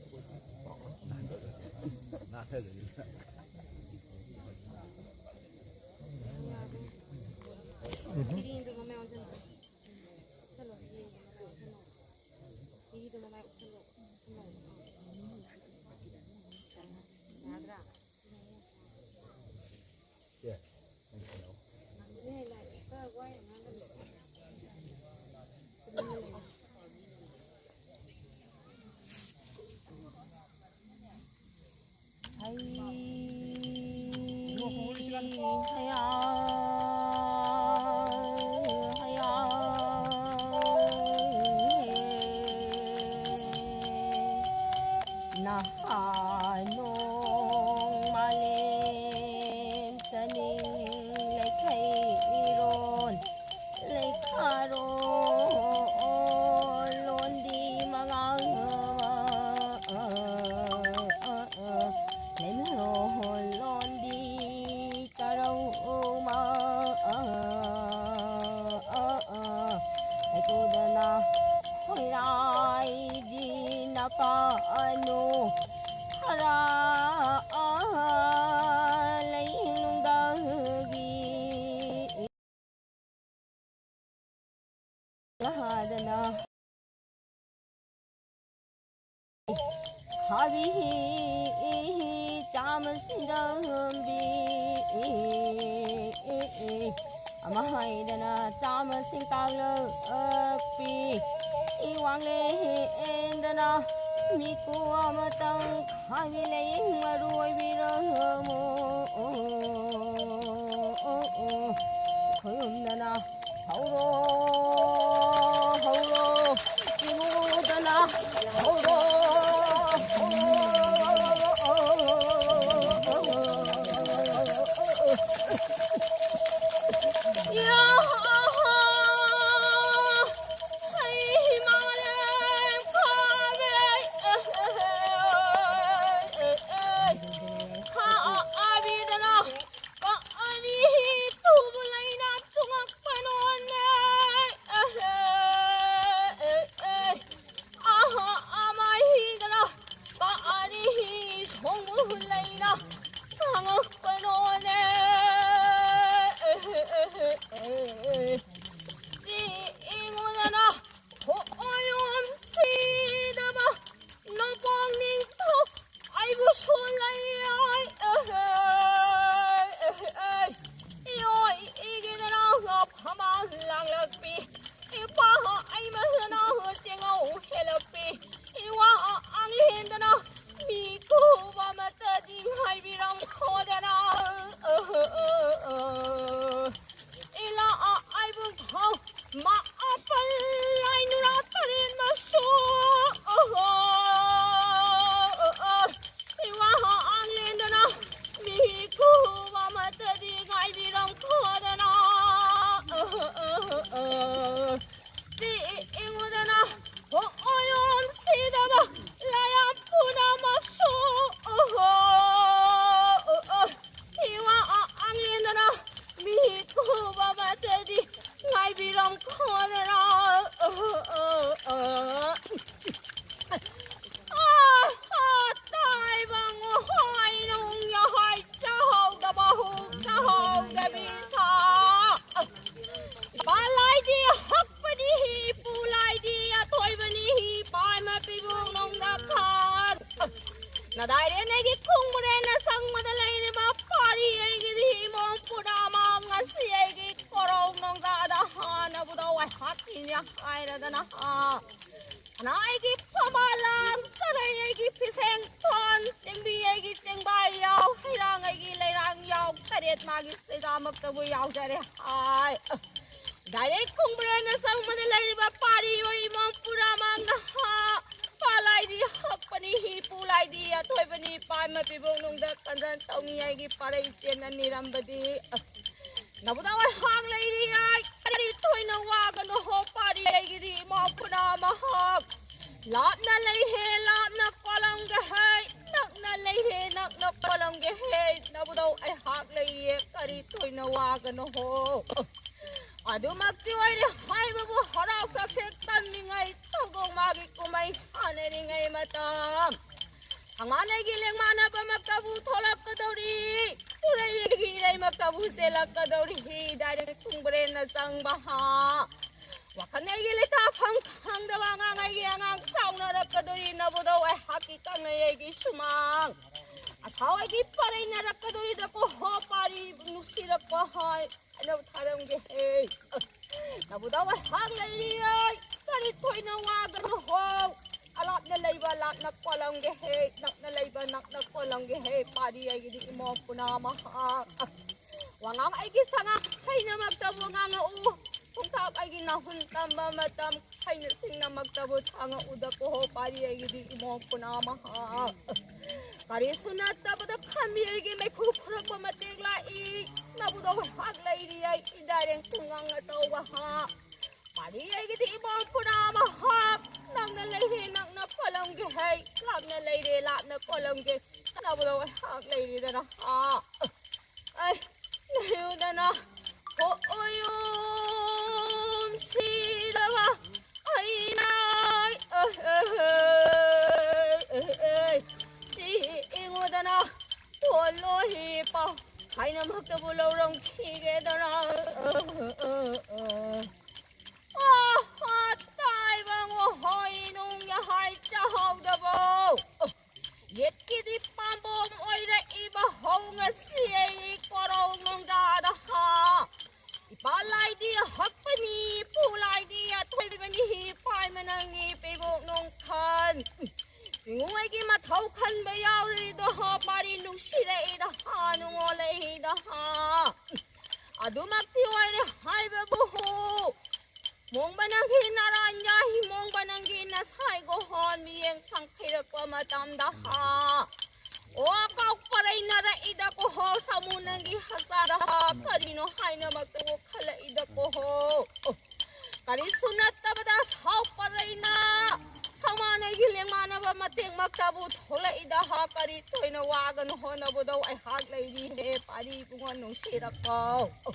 ꯅꯍꯥꯟ ꯅꯣꯡ ꯃꯥꯂꯦꯝ ꯆꯅꯤꯡ ꯂꯩꯈꯩ ꯏꯔꯣꯟ ꯂꯩꯈꯥꯔꯣ ꯂꯣꯟꯗꯤ ꯃꯉꯥꯡ ꯂꯩꯃꯔꯣ ꯂꯣꯟꯗꯤ ꯇꯔꯧ ꯃꯥ ꯂꯩꯀꯨꯗꯅ ꯍꯣꯏꯔꯥꯏꯗꯤ ꯅꯄꯥ ꯑꯅꯨ ꯍꯔꯥ ꯂꯩꯅꯨꯡꯗꯒꯤ ꯂꯍꯥꯗꯅ ꯍꯥꯕꯤ ꯆꯥꯃ ꯁꯤꯟꯗꯝꯕꯤ ꯃꯍꯩꯗꯅ ꯆꯥꯝꯃ ꯁꯤꯡꯇꯥꯛꯂꯛꯄꯤ ꯏꯋꯥꯡꯂꯦ ꯍꯦꯟꯗꯅ ꯃꯤꯀꯨ ꯑꯃꯇꯪ ꯈꯥꯏꯃꯤ ꯂꯩ ꯃꯔꯨ ꯑꯣꯏꯕꯤꯔꯝꯃꯣ꯫ ꯈꯨꯔꯨꯝꯗꯅ ꯍꯧꯔꯣ ꯍꯧꯔꯣ ꯏꯃꯨꯗꯅ ꯍꯧꯔꯣ ꯍꯧꯔꯣ꯫ ꯍꯥꯏꯔꯗꯅ, ꯑ, ꯁꯅꯥ ꯑꯩꯒꯤ ꯐꯝꯕꯥꯜ ꯂꯥꯡ, ꯀꯗꯩ ꯑꯩꯒꯤ ꯐꯤꯁꯦꯡ ꯊꯣꯟ, ꯆꯦꯡꯕꯤ ꯑꯩꯒꯤ ꯆꯦꯡꯕꯥꯏ ꯌꯥꯎ, ꯍꯩꯔꯥꯡ ꯑꯩꯒꯤ ꯂꯩꯔꯥꯡ ꯌꯥꯎ, ꯇꯔꯦꯠ ꯃꯥꯒꯤ ꯆꯩꯔꯥꯃꯛꯇꯕꯨ ꯌꯥꯎꯖꯔꯦ ꯍꯥꯏ꯫ ꯗꯥꯏꯔꯦꯛ ꯈꯣꯡꯕ꯭ꯔꯦꯟꯅ ꯆꯪꯕꯗ ꯂꯩꯔꯤꯕ ꯄꯥꯔꯤ ꯑꯣꯏ ꯏꯃꯣꯝ ꯄꯨꯔꯥ ꯃꯥꯡꯅ ꯍꯥ, ꯄꯥ ꯂꯥꯏꯗꯤ ꯍꯛꯄꯅꯤ ꯍꯤ, ꯄꯨ ꯂꯥꯏꯗꯤ ꯑꯊꯣꯏꯕꯅꯤ, ꯄꯥꯏ ꯃꯄꯤꯕꯣꯛ ꯅꯨꯡꯗ ꯀꯟꯖꯟ ꯇꯧꯅꯤ ꯑꯩꯒꯤ ꯄꯥꯔꯩ ꯆꯦꯟꯅ ꯅꯤꯔꯝꯕꯗꯤ꯫ ꯑꯁ, ꯅꯕꯨꯗ ꯑꯣꯏ ꯍꯥꯡ ꯂꯩꯔꯤ ꯌꯥꯏ, ꯀꯔꯤ ꯊꯣꯏꯅ ꯋꯥꯒꯅꯣ ꯍꯣ ꯄꯥꯔꯤ ꯑꯩꯒꯤꯗꯤ ꯏꯃꯣꯝ ꯄꯨꯔꯥ ꯃꯍꯥꯛ꯫ ꯂꯥꯞꯅ ꯂꯩꯍꯦ ꯂꯥꯞꯅ ꯀꯣꯂꯝꯒꯦ ꯍꯩ, ꯅꯛꯅ ꯂꯩꯍꯦ ꯅꯛꯅ ꯀꯣꯂꯝꯒꯦ ꯍꯩ, ꯅꯕꯨꯗꯧ ꯑꯩꯍꯥꯛ ꯂꯩꯔꯤꯌꯦ, ꯀꯔꯤ ꯊꯣꯏꯅ ꯋꯥꯒꯅꯣ ꯍꯣ꯫ ꯑꯗꯨꯃꯛꯇꯤ ꯑꯣꯏꯔꯦ ꯍꯥꯏꯕꯕꯨ ꯍꯔꯥꯎ ꯆꯥꯛꯁꯦ ꯇꯝꯃꯤꯉꯩ ꯊꯧꯗꯣꯛ ꯃꯥꯒꯤ ꯀꯨꯝꯍꯩ ꯁꯥꯟꯅꯔꯤꯉꯩ ꯃꯇꯝ꯫ ꯍꯪꯃꯥꯟꯅꯩꯒꯤ ꯂꯦꯡꯃꯥꯟꯅꯕꯃꯛꯇꯕꯨ ꯊꯣꯛꯂꯛꯀꯗꯧꯔꯤ, ꯇꯨꯔꯩꯒꯤ ꯏꯔꯩꯃꯛꯇꯕꯨ ꯆꯦꯜꯂꯛꯀꯗꯧꯔꯤ, ꯍꯤ ꯗꯥꯏꯔꯦꯛ ꯈꯨꯡꯕ꯭ꯔꯦꯟꯅ ꯆꯪꯕ ꯍꯥ꯫ ꯋꯥꯈꯜ ꯑꯩꯒꯤ ꯂꯩꯇꯥꯐꯝ ꯈꯪꯗꯕ ꯑꯉꯥꯡ ꯑꯩꯒꯤ ꯑꯉꯥꯡ ꯆꯥꯎꯅꯔꯛꯀꯗꯧꯔꯤ, ꯅꯕꯨꯗꯧ ꯑꯩꯍꯥꯛꯀꯤ ꯀꯪꯅꯩ ꯑꯩꯒꯤ ꯁꯨꯃꯥꯡ꯫ ꯑꯁꯥꯎ ꯑꯩꯒꯤ ꯄꯔꯩꯅꯔꯛꯀꯗꯧꯔꯤꯗꯀꯣ ꯍꯣ ꯄꯥꯔꯤ ꯅꯨꯡꯁꯤꯔꯛꯄ ꯍꯥꯏ꯫ ꯑꯩꯅ ꯊꯥꯔꯝꯒꯦ ꯍꯦ꯫ ꯅꯕꯨꯗ ꯋꯥꯍꯥꯛ ꯂꯩꯔꯤꯌꯦ꯫ ꯀꯔꯤ ꯊꯣꯏꯅ ꯋꯥꯒꯅꯨ ꯍꯣ꯫ ꯑꯂꯥꯞꯅ ꯂꯩꯕ ꯂꯥꯞꯅ ꯀꯣꯜꯂꯝꯒꯦ ꯍꯦ꯫ ꯅꯛꯅ ꯂꯩꯕ ꯅꯛꯅ ꯀꯣꯜꯂꯝꯒꯦ ꯍꯦ꯫ ꯄꯥꯔꯤ ꯑꯩꯒꯤꯗꯤ ꯏꯃꯣ ꯄꯨꯅꯥ ꯃꯍꯥꯛ꯫ ꯋꯥꯉꯥꯡ ꯑꯩꯒꯤ ꯁꯉꯥꯡ ꯍꯩꯅꯃꯛꯇꯕꯨ ꯉꯥꯡꯉꯛꯎ꯫ ꯈꯣꯡꯊꯥꯡ ꯑꯩꯒꯤ ꯅꯥꯍꯨꯟ ꯇꯝꯕ ꯃꯇꯝ ꯍꯩꯅ ꯁꯤꯡꯅꯃꯛꯇꯕꯨ ꯊꯥꯡꯉꯛꯎꯗꯀꯣ ꯍꯣ꯫ ꯄꯥꯔꯤ ꯑꯩꯒꯤꯗꯤ ꯏꯃꯣ ꯄꯨꯅꯥ ꯃꯍꯥꯛ꯫ ꯀꯔꯤꯁꯨ ꯅꯠꯇꯕꯗ ꯈꯥꯝꯕꯤ ꯑꯩꯒꯤ ꯃꯩꯈꯨ ꯐꯨꯔꯛꯄ ꯃꯇꯦꯛ ꯂꯥꯛꯏ꯫ ꯅꯕꯨꯗ ꯋꯥꯍꯥꯛ ꯂꯩꯔꯤ ꯑꯩ ꯏꯟꯗꯥꯏꯔꯦꯡ ꯈꯨꯡꯒꯪ ꯑꯆꯧꯕ ꯍꯥ꯫ ꯄꯥꯔꯤ ꯑꯩꯒꯤꯗꯤ ꯏꯃꯣ ꯄꯨꯔꯥ ꯃꯍꯥꯛ꯫ ꯅꯛꯅ ꯂꯩꯔꯦ ꯅꯛꯅ ꯄꯣꯂꯝꯒꯦ ꯍꯩ꯫ ꯂꯥꯞꯅ ꯂꯩꯔꯦ ꯂꯥꯞꯅ ꯄꯣꯂꯝꯒꯦ꯫ ꯅꯕꯨꯗ ꯋꯥꯍꯥꯛ ꯂꯩꯔꯤꯗꯅ ꯍꯥ꯫ ꯑꯩ ꯂꯩꯌꯨꯗꯅ ꯍꯣ ꯑꯣꯌꯨꯝ ꯁꯤꯗꯕ ꯑꯩ ꯅꯥꯏ꯫ ꯑꯦ, ꯑꯦ, ꯑꯦ, ꯑꯦ, ꯑꯦ, ꯁꯤ ꯏꯉꯨꯗꯅ ꯄꯣꯜꯂꯣ ꯍꯤ ꯄꯥꯎ꯫ ꯍꯥꯏꯅꯃꯛꯇꯕꯨ ꯂꯧꯔꯝꯈꯤꯒꯦꯗꯅ꯫ ꯑ, ꯑ, ꯑ, ꯑ꯫ ꯑ, ꯑ, ꯇꯥꯏꯕ ꯉꯣꯍꯣꯏ ꯅꯨꯡ ꯌꯥꯍꯥꯏ ꯆꯥꯍꯧꯗꯕꯧ꯫ ꯌꯦꯠꯀꯤꯗꯤ ꯄꯥꯝꯕꯣꯝ ꯑꯣꯏꯔꯛꯏꯕ ꯍꯧ ꯉꯁꯤ ꯑꯩ ꯀꯣꯔꯧ ꯅꯨꯡꯗꯥꯗ ꯍꯥ꯫ ꯏꯄꯥ ꯂꯥꯏꯗꯤ ꯍꯛꯄꯅꯤ, ꯏꯄꯨ ꯂꯥꯏꯗꯤ ꯑꯊꯣꯏꯕꯤ ꯃꯇꯝꯗ ꯍꯥ꯫ ꯑꯣ, ꯀꯥꯎ ꯄꯔꯩꯅꯔꯛꯏꯗꯀꯣ ꯍꯣ, ꯁꯥꯃꯨ ꯅꯪꯒꯤ ꯍꯛꯆꯥꯡꯗ ꯍꯥ, ꯀꯔꯤꯅꯣ ꯍꯥꯏꯅꯃꯛꯇꯕꯨ ꯈꯜꯂꯛꯏꯗꯀꯣ ꯍꯣ꯫ ꯑꯣ, ꯀꯔꯤꯁꯨ ꯅꯠꯇꯕꯗ ꯁꯥꯎ ꯄꯔꯩꯅ ꯁꯃꯥꯟꯅꯒꯤ ꯂꯦꯡꯃꯥꯟꯅꯕ ꯃꯇꯦꯡꯃꯛꯇꯕꯨ ꯊꯣꯛꯂꯛꯏꯗ ꯍꯥ, ꯀꯔꯤ ꯊꯣꯏꯅ ꯋꯥꯒꯅꯨ ꯍꯣꯠꯅꯕꯗꯧ ꯑꯩꯍꯥꯛ ꯂꯩꯔꯤꯍꯦ, ꯄꯥꯔꯤ ꯏꯕꯨꯡꯉꯣ ꯅꯨꯡꯁꯤꯔꯛꯄꯧ꯫ ꯑꯣ,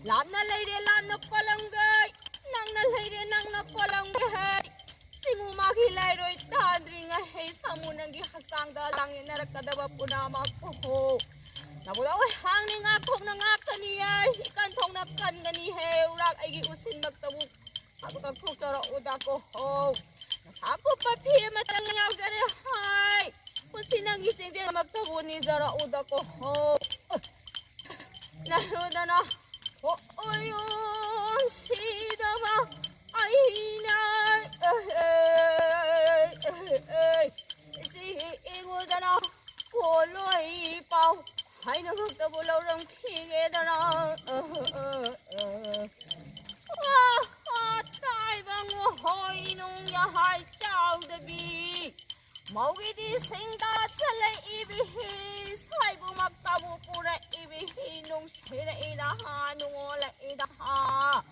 ꯂꯥꯞꯅ ꯂꯩꯔꯦ ꯂꯥꯞꯅ ꯀꯣꯂꯝꯒꯩ, ꯅꯪꯅ ꯂꯩꯔꯦ ꯅꯪꯅ ꯀꯣꯂꯝꯒꯩ꯫ ꯆꯤꯡꯉꯨ ꯃꯥꯒꯤ ꯂꯩꯔꯣꯏ ꯇꯥꯗ꯭ꯔꯤꯉꯩ ꯍꯩ ꯁꯥꯃꯨ ꯅꯪꯒꯤ ꯍꯛꯆꯥꯡꯗ ꯂꯥꯡꯌꯦꯠꯅꯔꯛꯀꯗꯕ ꯄꯨꯝꯅꯃꯛꯄꯨ ꯍꯣ꯫ ꯅꯕꯨꯗ ꯑꯣꯏ ꯍꯥꯡꯅꯤ ꯉꯥꯛꯊꯣꯛꯅ ꯉꯥꯛꯀꯅꯤ ꯑꯩ, ꯏꯀꯟ ꯊꯣꯛꯅ ꯀꯟꯒꯅꯤ ꯍꯦ, ꯎꯔꯥꯛ ꯑꯩꯒꯤ ꯎꯁꯤꯟꯃꯛꯇꯕꯨ ꯍꯥꯏꯕ ꯀꯛꯊꯣꯛꯆꯔꯛꯎꯗꯀꯣ ꯍꯣ꯫ ꯅꯁꯥ ꯀꯨꯞꯄ ꯐꯤ ꯑꯃꯇꯪ ꯌꯥꯎꯖꯔꯦ ꯍꯥꯏ, ꯄꯨꯟꯁꯤ ꯅꯪꯒꯤ ꯆꯦꯡꯖꯦꯜꯃꯛꯇꯕꯨ ꯅꯤꯖꯔꯛꯎꯗꯀꯣ ꯍꯣ꯫ ꯅꯍꯨꯗꯅ ꯍꯣ ꯑꯣꯌꯣꯝ ꯁꯤꯗꯕ ꯑꯩꯅ ꯑꯍꯩ, ꯑꯍꯩ, ꯆꯤ ꯏꯉꯨꯗꯅ ꯄꯣꯂꯣꯏ ꯄꯥꯎ ꯍꯥꯏꯅꯃꯛꯇꯕꯨ ꯂꯧꯔꯝꯈꯤꯒꯦꯗꯅ꯫ ꯑ, ꯑ, ꯑ, ꯑ꯫ ꯑ, ꯑ, ꯇꯥꯏꯕꯪ ꯍꯣꯏ ꯅꯨꯡ ꯌꯥꯍꯥꯏ ꯆꯥꯎꯗꯕꯤ꯫ ꯃꯧꯒꯤꯗꯤ ꯁꯤꯡꯗ ꯆꯠꯂꯛꯏꯕꯤ ꯍꯤ, ꯁꯥꯏꯕꯨꯃꯛꯇꯕꯨ ꯄꯨꯔꯛꯏꯕꯤ ꯍꯤ, ꯅꯨꯡꯁꯤꯔꯛꯏꯗ ꯍꯥ, ꯅꯨꯡꯉꯣꯜꯂꯛꯏꯗ ꯍꯥ꯫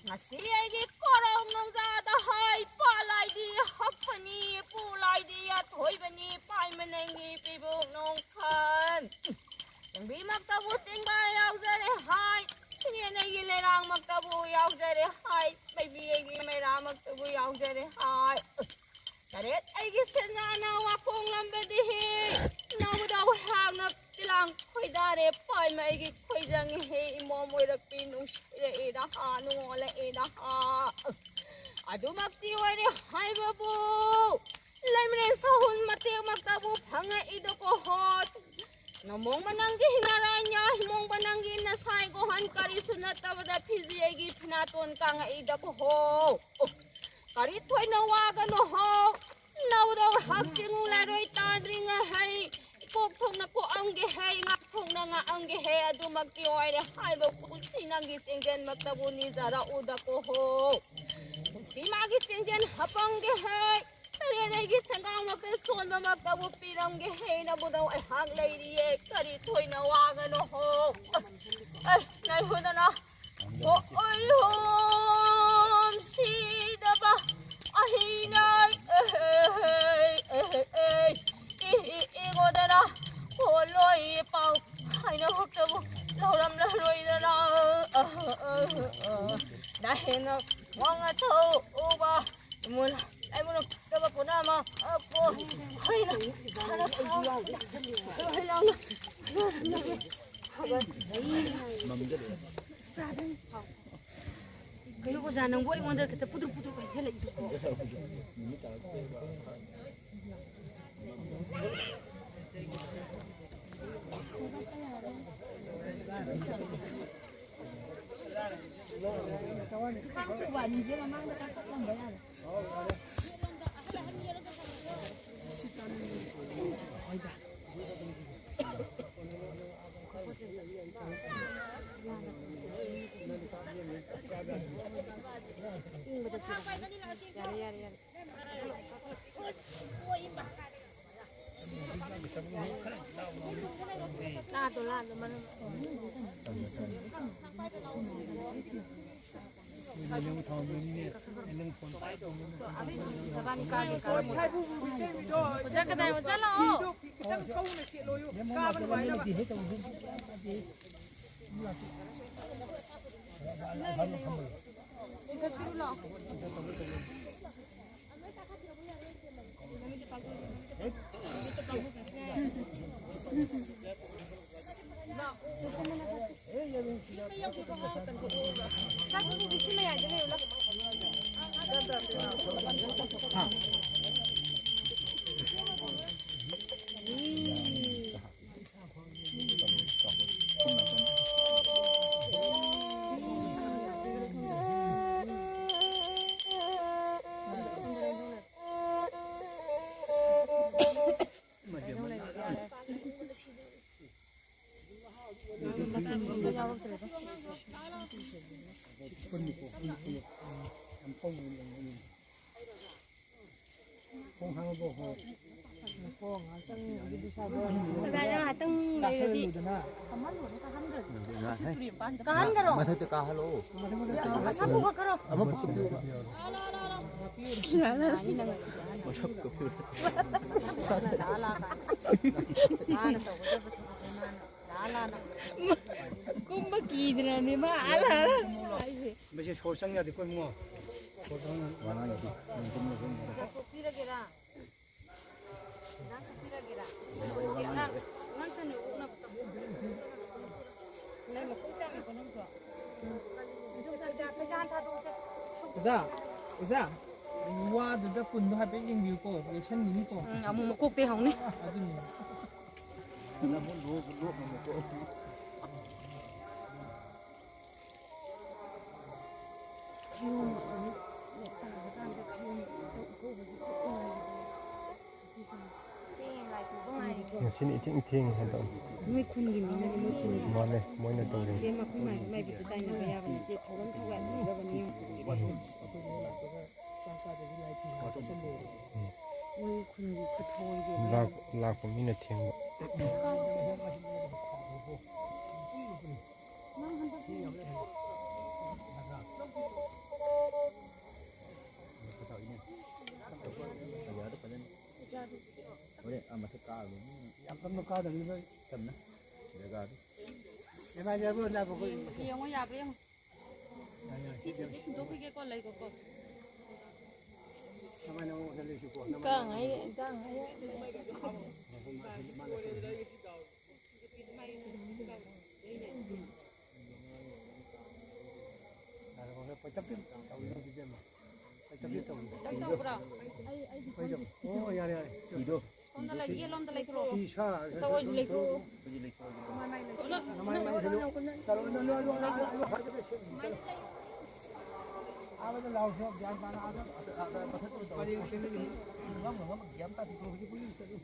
ꯉꯁꯤ ꯑꯩꯒꯤ ꯀꯣꯔꯧ ꯅꯣꯡꯖꯥꯗ ꯍꯥꯏ, ꯄꯥꯂꯥꯏꯗꯤ ꯍꯛꯄꯅꯤ, ꯄꯨꯂꯥꯏꯗꯤ ꯑꯊꯣꯏꯕꯅꯤ, ꯄꯥꯏꯃꯅꯪꯒꯤ ꯄꯤꯕꯨ ꯅꯣꯡꯈꯟ꯫ ꯆꯤꯡꯕꯤꯃꯛꯇꯕꯨ ꯆꯤꯡꯕ ꯌꯥꯎꯖꯔꯦ ꯍꯥꯏ, ꯁꯤꯡꯌꯦꯟꯅꯩꯒꯤ ꯂꯩꯔꯥꯡꯃꯛꯇꯕꯨ ꯌꯥꯎꯖꯔꯦ ꯍꯥꯏ, ꯃꯩꯕꯤ ꯑꯩꯒꯤ ꯃꯩꯔꯥꯃꯛꯇꯕꯨ ꯌꯥꯎꯖꯔꯦ ꯍꯥꯏ꯫ ꯇꯔꯦꯠ ꯑꯩꯒꯤ ꯁꯦꯟꯖꯥꯅ ꯋꯥꯈꯣꯡ ꯂꯝꯕꯗꯤ ꯍꯤ, ꯅꯧꯗꯧ ꯍꯥꯡꯅ ꯇꯤꯂꯥꯡ ꯈꯣꯏꯗꯥꯔꯦ, ꯄꯥꯏꯃ ꯑꯩꯒꯤ ꯈꯣꯏꯖꯪ ꯍꯤ, ꯏꯃꯣꯝ ꯑꯣꯏꯔꯛꯄꯤ ꯅꯨꯡꯁꯤꯔꯛꯏꯗ ꯍꯥ, ꯅꯨꯡꯉꯣꯜꯂꯛꯏꯗ ꯍꯥ꯫ ꯑꯗꯨꯃꯛꯇꯤ ꯑꯣꯏꯔꯦ ꯍꯥꯏꯕꯕꯨ, ꯂꯩꯃꯔꯦꯟ ꯁꯍꯨꯟ ꯃꯇꯦꯛꯃꯛꯇꯕꯨ ꯐꯪꯉꯛꯏꯗꯀꯣ ꯍꯣ꯫ ꯅꯃꯣꯡꯕ ꯅꯪꯒꯤ ꯍꯤꯅꯥꯔꯥꯟꯌꯥ, ꯍꯤꯃꯣꯡꯕ ꯅꯪꯒꯤ ꯅꯁꯥꯏ ꯒꯣꯍꯟ, ꯀꯔꯤꯁꯨ ꯅꯠꯇꯕꯗ ꯐꯤꯖꯤ ꯑꯩꯒꯤ ꯐꯤꯅꯥꯇꯣꯟ ꯀꯥꯡꯉꯛꯏꯗꯀꯣ ꯍꯣ꯫ ꯑꯣ, ꯀꯔꯤ ꯊꯣꯏꯅ ꯋꯥꯒꯅꯣ ꯍꯣ꯫ ꯅꯧꯗꯧ ꯍꯛꯆꯤꯡ ꯂꯩꯔꯣꯏ ꯇꯥꯗ꯭ꯔꯤꯉꯩ ꯍꯩ, ꯀꯣꯛ ꯊꯣꯛꯅ ꯀꯣꯛꯑꯝꯒꯦ ꯍꯩ, ꯉꯥꯛ ꯊꯣꯛꯅ ꯉꯥꯛꯑꯝꯒꯦ ꯍꯩ, ꯑꯗꯨꯃꯛꯇꯤ ꯑꯣꯏꯔꯦ ꯍꯥꯏꯕ ꯄꯨꯟꯁꯤ ꯅꯪꯒꯤ ꯆꯦꯡꯖꯦꯜꯃꯛꯇꯕꯨ ꯅꯤꯖꯔꯛꯎꯗꯀꯣ ꯍꯣ꯫ ꯄꯨꯟꯁꯤ ꯃꯥꯒꯤ ꯆꯦꯡꯖꯦꯜ ꯍꯥꯞꯄꯝꯒꯦ ꯍꯩ, ꯇꯔꯦꯠ ꯑꯩꯒꯤ ꯁꯦꯟꯒꯥꯎꯃꯛꯇ ꯁꯣꯟꯕꯃꯛꯇꯕꯨ ꯄꯤꯔꯝꯒꯦ ꯍꯥꯏꯅꯕꯨꯗꯧ ꯑꯩꯍꯥꯛ ꯂꯩꯔꯤꯌꯦ꯫ ꯀꯔꯤ ꯊꯣꯏꯅ ꯋꯥꯒꯅꯣ ꯍꯣ꯫ ꯑꯩ ꯉꯥꯏꯈꯣꯗꯅ꯫ ꯍꯣ ꯑꯩ ꯍꯣꯝ ꯁꯤꯗꯕ ꯑꯍꯤꯅ ꯑꯦ ꯑꯦ ꯑꯦ ꯑꯦ ꯏ ꯏ ꯏꯒꯣꯗꯅ꯫ ꯍꯣ ꯂꯣꯏ ꯄꯥꯎ ꯍꯥꯏꯅ ꯍꯛꯇꯕꯨ ꯂꯧꯔꯝꯂꯔꯣꯏꯗꯅ꯫ ꯑ ꯑ ꯑ ꯅꯍꯦꯅ ꯋꯥꯉ ꯊꯧꯕ ꯏꯃꯨꯅ ꯑꯩꯉꯣꯟꯗ ꯐꯠꯇꯕ ꯄꯣꯠ ꯑꯃ ꯄꯣ ꯍꯩꯅ ꯍꯥꯟꯅ ꯊꯥꯎ ꯍꯩ ꯂꯥꯎꯅ ꯀꯩꯅꯣ ꯑꯣꯖꯥ ꯅꯪꯕꯨ ꯑꯩꯉꯣꯟꯗ ꯈꯤꯇ ꯄꯨꯗ꯭ꯔꯨ ꯄꯨꯗ꯭ꯔꯨ ꯍꯥꯏꯖꯜꯂꯛꯏꯗꯨꯕꯣ? ꯑꯣꯖꯥ ꯀꯗꯥꯏ ꯑꯣꯖꯥ ꯂꯥꯛꯑꯣ꯫ ꯉꯥꯏꯍꯥꯛꯇꯪ ꯂꯩꯔꯗꯤ꯫ ꯀꯥꯍꯟꯈꯔꯣ꯫ ꯃꯊꯛꯇ ꯀꯥꯍꯜꯂꯣ꯫ ꯑꯁꯥ ꯄꯨꯈꯠꯈꯔꯣ꯫ ꯑꯃ ꯄꯨꯈꯠꯄꯤꯌꯨꯕ꯫ ꯃꯁꯛꯇꯣ꯫ ꯀꯨꯝꯕ ꯀꯤꯗꯅꯅꯦ ꯃꯥ ꯑꯥ ꯂꯥꯛꯑꯒ ꯍꯥꯏꯁꯦ꯫ ꯃꯁꯤ ꯁꯣꯔ ꯆꯪ ꯌꯥꯗꯦꯀꯣ ꯏꯕꯨꯡꯉꯣ꯫ ꯁꯣꯔ ꯆꯪ ꯌꯥꯗꯦ꯫ ꯄꯤꯔꯒꯦꯔꯥ? ꯄꯤꯔꯒꯦꯔꯥ? ꯑꯉꯥꯡ, ꯑꯉꯥꯡ ꯁꯥꯟꯅ ꯑꯣꯛꯅꯕ ꯇꯧ꯫ ꯂꯩ ꯃꯈꯣꯡ ꯆꯥꯝꯃꯦꯀꯣ ꯅꯪꯁꯨ? ꯄꯩꯁꯥ ꯍꯥꯟꯅ ꯊꯥꯗꯣꯛꯑꯁꯦ꯫ ꯑꯣꯖꯥ, ꯑꯣꯖꯥ, ꯋꯥꯗꯨꯗ ꯄꯨꯟꯗꯣ ꯍꯥꯏꯐꯦꯠ ꯌꯦꯡꯕꯤꯌꯨꯀꯣ, ꯌꯦꯛꯁꯟꯈꯤꯅꯤꯀꯣ꯫ ꯎꯝ, ꯑꯃꯨꯛ ꯃꯀꯣꯛꯇꯩ ꯍꯧꯅꯤ꯫ ꯑꯗꯨꯅꯤ꯫ ꯈꯌꯣꯝ ꯑꯃꯨꯛ ꯇꯥꯕ ꯀꯥꯟꯗ ꯈꯌꯣꯝ ꯑꯍꯧꯕꯁꯦ ꯈꯔ ꯅꯨꯡꯉꯥꯏꯕꯅꯦ꯫ ꯉꯁꯤꯅ ꯏꯊꯦꯡ ꯊꯦꯡꯉꯦ ꯍꯟꯗꯛ꯫ ꯃꯣꯏ ꯈꯨꯟꯒꯤ ꯃꯤꯅꯅꯦ, ꯃꯣꯏ ꯈꯨꯟꯒꯤ꯫ ꯃꯥꯅꯦ, ꯃꯣꯏꯅ ꯇꯧꯔꯤꯅꯦ꯫ ꯁꯦꯝ ꯑꯩꯈꯣꯏ ꯃꯥꯏꯕ ꯃꯥꯏꯕꯤꯗ ꯇꯥꯏꯅꯕ ꯌꯥꯕ ꯅꯠꯇꯦ, ꯊꯧꯔꯝ ꯊꯧꯔꯝ ꯂꯩꯔꯕꯅꯤ ꯌꯦꯡꯉꯨ꯫ ꯃꯣꯏ ꯈꯨꯟꯒꯤ ꯈꯨꯊꯧꯗꯣ꯫ ꯂꯥꯛ-, ꯂꯥꯛꯄ ꯃꯤꯅ ꯊꯦꯡꯕ꯫ ꯍꯣꯔꯦꯟ ꯑꯥ ꯃꯊꯛ ꯀꯥꯔꯒ ꯌꯥꯝ ꯀꯟꯅ ꯀꯥꯗꯕꯅꯤ ꯅꯣꯏ꯫ ꯇꯞꯅ꯫ ꯖꯒꯥꯗꯨ꯫ ꯌꯦꯡꯉꯣ, ꯌꯥꯕ꯭ꯔꯥ ꯌꯦꯡꯉꯣ꯫ ꯌꯥꯏ, ꯌꯥꯏ, ꯁꯤ ꯌꯥꯏ꯫ ꯁꯤꯟꯗꯣꯛꯈꯤꯒꯦꯀꯣ, ꯂꯩꯒꯣꯀꯣ꯫ ꯀꯃꯥꯏꯅ ꯑꯃꯨꯛ ꯂꯩꯁꯤꯀꯣ? ꯀꯥꯡ ꯍꯥꯏ-, ꯀꯥꯡ ꯍꯥꯏ-꯫ ꯄꯣꯏꯇꯞꯇꯤ ꯇꯧꯔꯤꯅꯣ, ꯏꯕꯦꯝꯃ? ꯄꯣꯏꯇꯞꯇꯤ ꯇꯧꯔꯤꯅꯣ? ꯇꯧꯕ꯭ꯔꯣ? ꯄꯣꯏꯇꯞ-, ꯑꯣ, ꯌꯥꯔꯦ, ꯌꯥꯔꯦ꯫ ꯐꯤꯗꯣ꯫ ꯁꯣꯝꯗ ꯂꯩ-, ꯌꯦꯠꯂꯣꯝꯗ ꯂꯩꯊꯣꯛꯑꯣ꯫ ꯐꯤ ꯁꯥ-, ꯁꯥ ꯑꯣꯏꯁꯨ ꯂꯩꯊꯣꯛꯑꯣ꯫ ꯅꯃꯥꯏ, ꯃꯥꯏ ꯂꯩꯊꯣꯛꯑꯣ꯫ ꯅꯃꯥꯏ, ꯃꯥꯏ ꯂꯩꯊꯣꯛꯑꯣ꯫ ꯆꯠꯂꯣ, ꯅꯪ, ꯅꯪ, ꯅꯪ, ꯅꯪ, ꯅꯪ, ꯅꯪ, ꯑꯥꯗ ꯂꯥꯎꯔꯁꯨ ꯒ꯭ꯌꯥꯟ ꯇꯥꯅ ꯑꯥꯗ ꯄꯔꯦꯡ ꯁꯦꯝꯃꯤꯅꯤ꯫ ꯉꯝꯃ ꯉꯝꯃ ꯒ꯭ꯌꯥꯟ ꯇꯥꯗꯦꯀꯣ ꯍꯧꯖꯤꯛ ꯄꯨꯡ ꯆꯠꯂꯤ꯫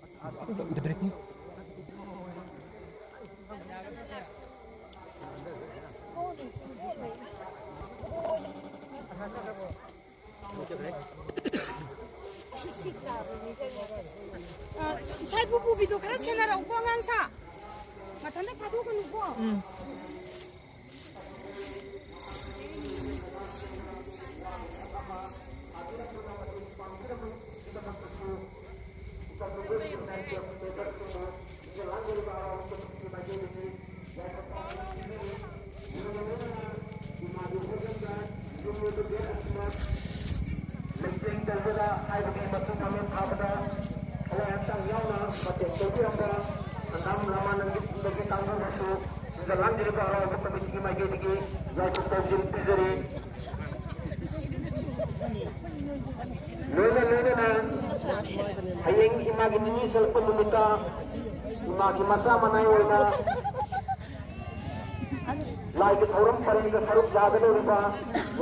ꯑ, ꯏꯁꯥ ꯏꯄꯨ ꯄꯨꯕꯤꯗꯣ ꯈꯔ ꯁꯦꯟꯅꯔꯛꯎꯀꯣ, ꯑꯉꯥꯡ ꯁꯥ꯫ ꯃꯊꯟꯇ ꯊꯥꯗꯣꯛꯀꯅꯨꯀꯣ꯫ ꯎꯝ꯫ ꯃꯇꯦꯡ ꯇꯧꯕꯗ ꯍꯥꯏꯕꯗꯤ ꯃꯆꯨ ꯃꯃꯦꯟ ꯊꯥꯕꯗ ꯊꯋꯥꯏ ꯍꯛꯆꯥꯡ ꯌꯥꯎꯅ ꯃꯇꯦꯡ ꯇꯧꯕꯤꯔꯝꯕ ꯍꯪꯒꯥꯝ ꯂꯃꯥꯟꯅꯝꯒꯤ ꯀꯥꯡꯕꯨꯕꯨꯁꯨ ꯁꯤꯗ ꯂꯥꯡꯕꯤꯔꯤꯕ ꯍꯔꯥꯎꯕ ꯀꯃꯤꯇꯤꯒꯤ ꯃꯥꯏꯀꯩꯗꯒꯤ ꯌꯥꯏꯐ ꯄꯥꯎꯖꯦꯜ ꯄꯤꯖꯔꯤ꯫ ꯂꯣꯏꯅ ꯂꯣꯏꯅꯅ ꯍꯌꯦꯡ ꯏꯃꯥꯒꯤ ꯅꯤꯅꯤ ꯆꯠꯂꯛꯄ ꯅꯨꯃꯤꯠꯇ ꯏꯃꯥꯒꯤ ꯃꯆꯥ ꯃꯅꯥꯏ ꯑꯣꯏꯅ ꯂꯥꯏꯒꯤ ꯊꯧꯔꯝ ꯄꯔꯦꯡꯗ ꯁꯔꯨꯛ ꯌꯥꯒꯗꯧꯔꯤꯕ,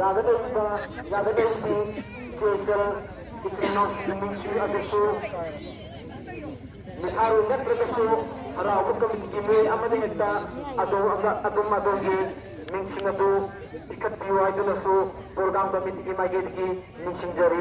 ꯌꯥꯒꯗꯧꯔꯤꯕ, ꯌꯥꯒꯗꯧꯔꯤꯕꯤ ꯏꯆꯦ ꯏꯆꯜ, ꯏꯆꯤꯜ ꯏꯅꯥꯎꯁꯤꯡ ꯏꯃꯨꯡꯁꯤꯡ ꯑꯗꯨꯁꯨ ꯃꯤꯁꯥꯔꯣꯏ ꯅꯠꯇ꯭ꯔꯒꯁꯨ ꯍꯔꯥꯎꯕ ꯀꯃꯤꯇꯤꯒꯤ ꯃꯤꯑꯣꯏ ꯑꯃꯅ ꯍꯦꯛꯇ ꯑꯗꯣꯝ ꯑꯃ-, ꯑꯗꯣꯝ ꯑꯗꯣꯝꯒꯤ ꯃꯤꯡꯁꯤꯡ ꯑꯗꯨ ꯄꯤꯈꯠꯄꯤꯌꯨ ꯍꯥꯏꯗꯨꯅꯁꯨ ꯄ꯭ꯔꯣꯒ꯭ꯔꯥꯝ ꯀꯃꯤꯇꯤꯒꯤ ꯃꯥꯏꯀꯩꯗꯒꯤ ꯅꯤꯡꯁꯤꯡꯖꯔꯤ꯫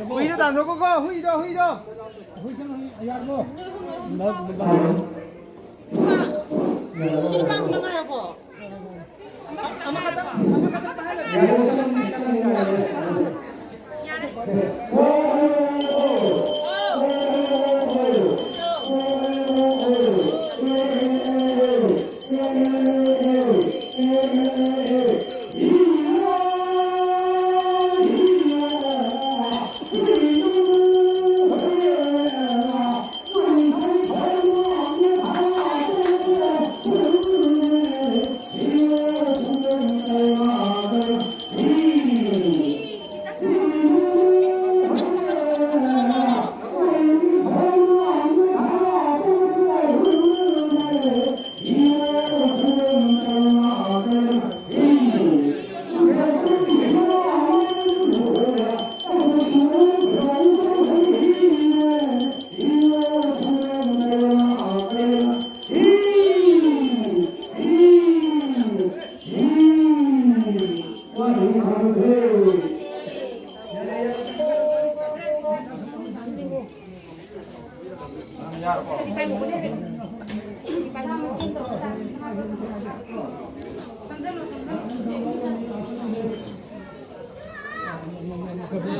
ꯍꯨꯏꯗꯣ ꯇꯥꯟꯊꯣꯛꯈꯣꯀꯣ, ꯍꯨꯏꯗꯣ, ꯍꯨꯏꯗꯣ꯫ ꯍꯨꯏ ꯆꯪꯉꯣ, ꯍꯨꯏ, ꯌꯥꯔꯕꯣ? ꯁꯤ ꯅꯨꯄꯥ ꯈꯛꯇ ꯉꯥꯏꯔꯕꯣ?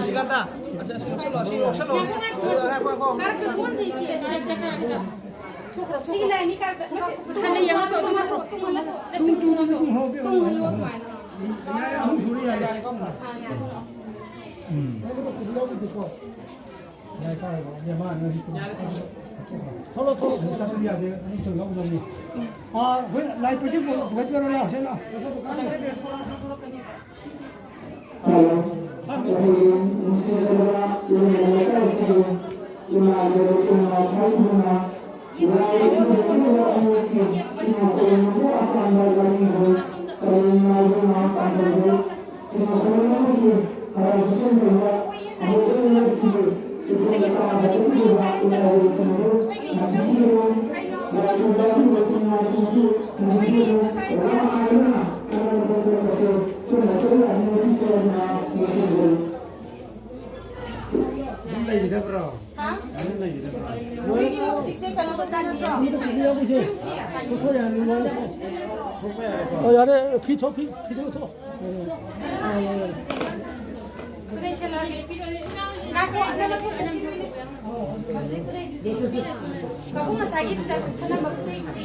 ꯁꯤꯀꯥꯟꯇ, ꯑꯁꯤ, ꯑꯁꯤ ꯂꯧꯁꯜꯂꯣ, ꯑꯁꯤ ꯂꯧꯁꯜꯂꯣ꯫ ꯉꯥꯏꯈꯣ, ꯉꯥꯏꯈꯣ꯫ ꯁꯤꯒꯤ ꯂꯥꯏꯟꯒꯤ ꯀꯥꯔꯛꯇ, ꯅꯠꯇꯦ, ꯍꯥꯟꯅ ꯌꯦꯡꯉꯣ, ꯇꯨꯝꯍꯜꯂꯣ, ꯇꯨꯝꯍꯜꯂꯣ꯫ ꯇꯨꯝ, ꯇꯨꯝ, ꯇꯨꯝ, ꯇꯨꯝ, ꯍꯣ, ꯇꯨꯝꯍꯜꯂꯣ, ꯇꯨꯝꯍꯜꯂꯣ꯫ ꯑꯗꯨꯃꯥꯏꯅ꯫ ꯌꯥꯔꯦ, ꯑꯍꯨꯝ ꯁꯨꯔꯦ, ꯌꯥꯔꯦ꯫ ꯑꯥ, ꯌꯥꯔꯦ꯫ ꯎꯝ꯫ ꯊꯣꯛꯂꯛꯑꯣ, ꯊꯣꯛꯂꯛꯑꯣ, ꯆꯠꯄꯗꯤ ꯌꯥꯗꯦ, ꯑꯅꯤ ꯆꯪ ꯂꯧꯒꯗꯕꯅꯤ꯫ ꯑꯥ, ꯑꯩꯈꯣꯏ ꯂꯥꯏ ꯄꯨꯁꯤ ꯄꯨꯈꯠꯄꯤꯔꯣ, ꯂꯥꯎ, ꯁꯦ ꯂꯥꯎ꯫ ꯍꯜꯂꯣ꯫ ꯑꯩꯈꯣꯏꯒꯤ ꯅꯨꯡꯁꯤꯖꯔꯕ ꯂꯩꯃꯔꯦꯜ ꯂꯩꯀꯥꯏꯁꯤꯒꯤ ꯏꯃꯥ ꯏꯕꯦꯜ ꯏꯃꯥ ꯊꯥꯏꯅ ꯂꯥꯏ ꯏꯕꯦꯜ ꯏꯃꯥ ꯏꯕꯦꯜ ꯏꯃꯥ ꯈꯣꯏꯔꯝꯕꯕꯨ ꯑꯄꯥꯝꯕ ꯋꯥꯔꯤꯕꯨ ꯀꯔꯤ ꯏꯃꯥ ꯏꯕꯦꯜ ꯏꯃꯥ ꯄꯥꯝꯖꯕ ꯁꯤꯃ ꯈꯣꯏꯔꯝꯕꯒꯤ ꯍꯔꯥꯎ ꯆꯦꯟꯕ ꯑꯃꯨꯛ ꯂꯩꯔꯤꯕꯁꯤꯕꯨ ꯏꯕꯨꯡ ꯃꯆꯥ ꯃꯆꯥꯁꯤꯡꯕꯨ ꯏꯃꯥ ꯏꯕꯦꯜꯁꯤꯡꯕꯨ ꯅꯝꯕꯤꯔꯣ꯫ ꯑꯗꯨꯝ ꯂꯩꯒꯗꯕ꯭ꯔꯣ? ꯍꯥ? ꯑꯗꯨꯝ ꯂꯩꯒꯗꯕ꯭ꯔꯣ? ꯃꯣꯏꯒꯤ ꯍꯧꯖꯤꯛꯁꯦ ꯀꯩꯅꯣ ꯇꯧꯕ ꯅꯠꯇ꯭ꯔꯣ? ꯊꯣꯛꯄ ꯌꯥꯔꯅꯤ, ꯃꯣꯏ ꯊꯣꯛꯄ ꯌꯥꯔꯦꯀꯣ? ꯑꯣ, ꯌꯥꯔꯦ, ꯐꯤ ꯊꯣꯛ-, ꯐꯤ, ꯐꯤꯗꯣ ꯊꯣꯛ꯫ ꯉꯥꯏꯈꯣ, ꯑꯅꯧꯕ ꯊꯣꯛꯄ ꯄꯤꯔꯣꯏ꯫ ꯄꯥꯕꯨꯡ ꯉꯁꯥꯏꯒꯤ ꯁꯤꯗ ꯈꯜꯂꯝꯕ ꯈꯨꯗꯩꯗꯨꯗꯤ꯫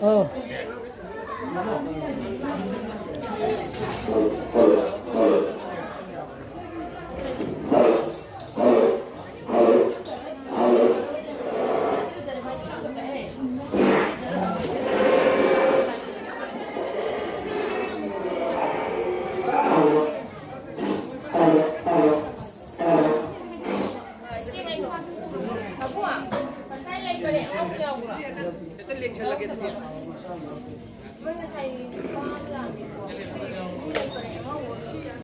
ꯑꯧ꯫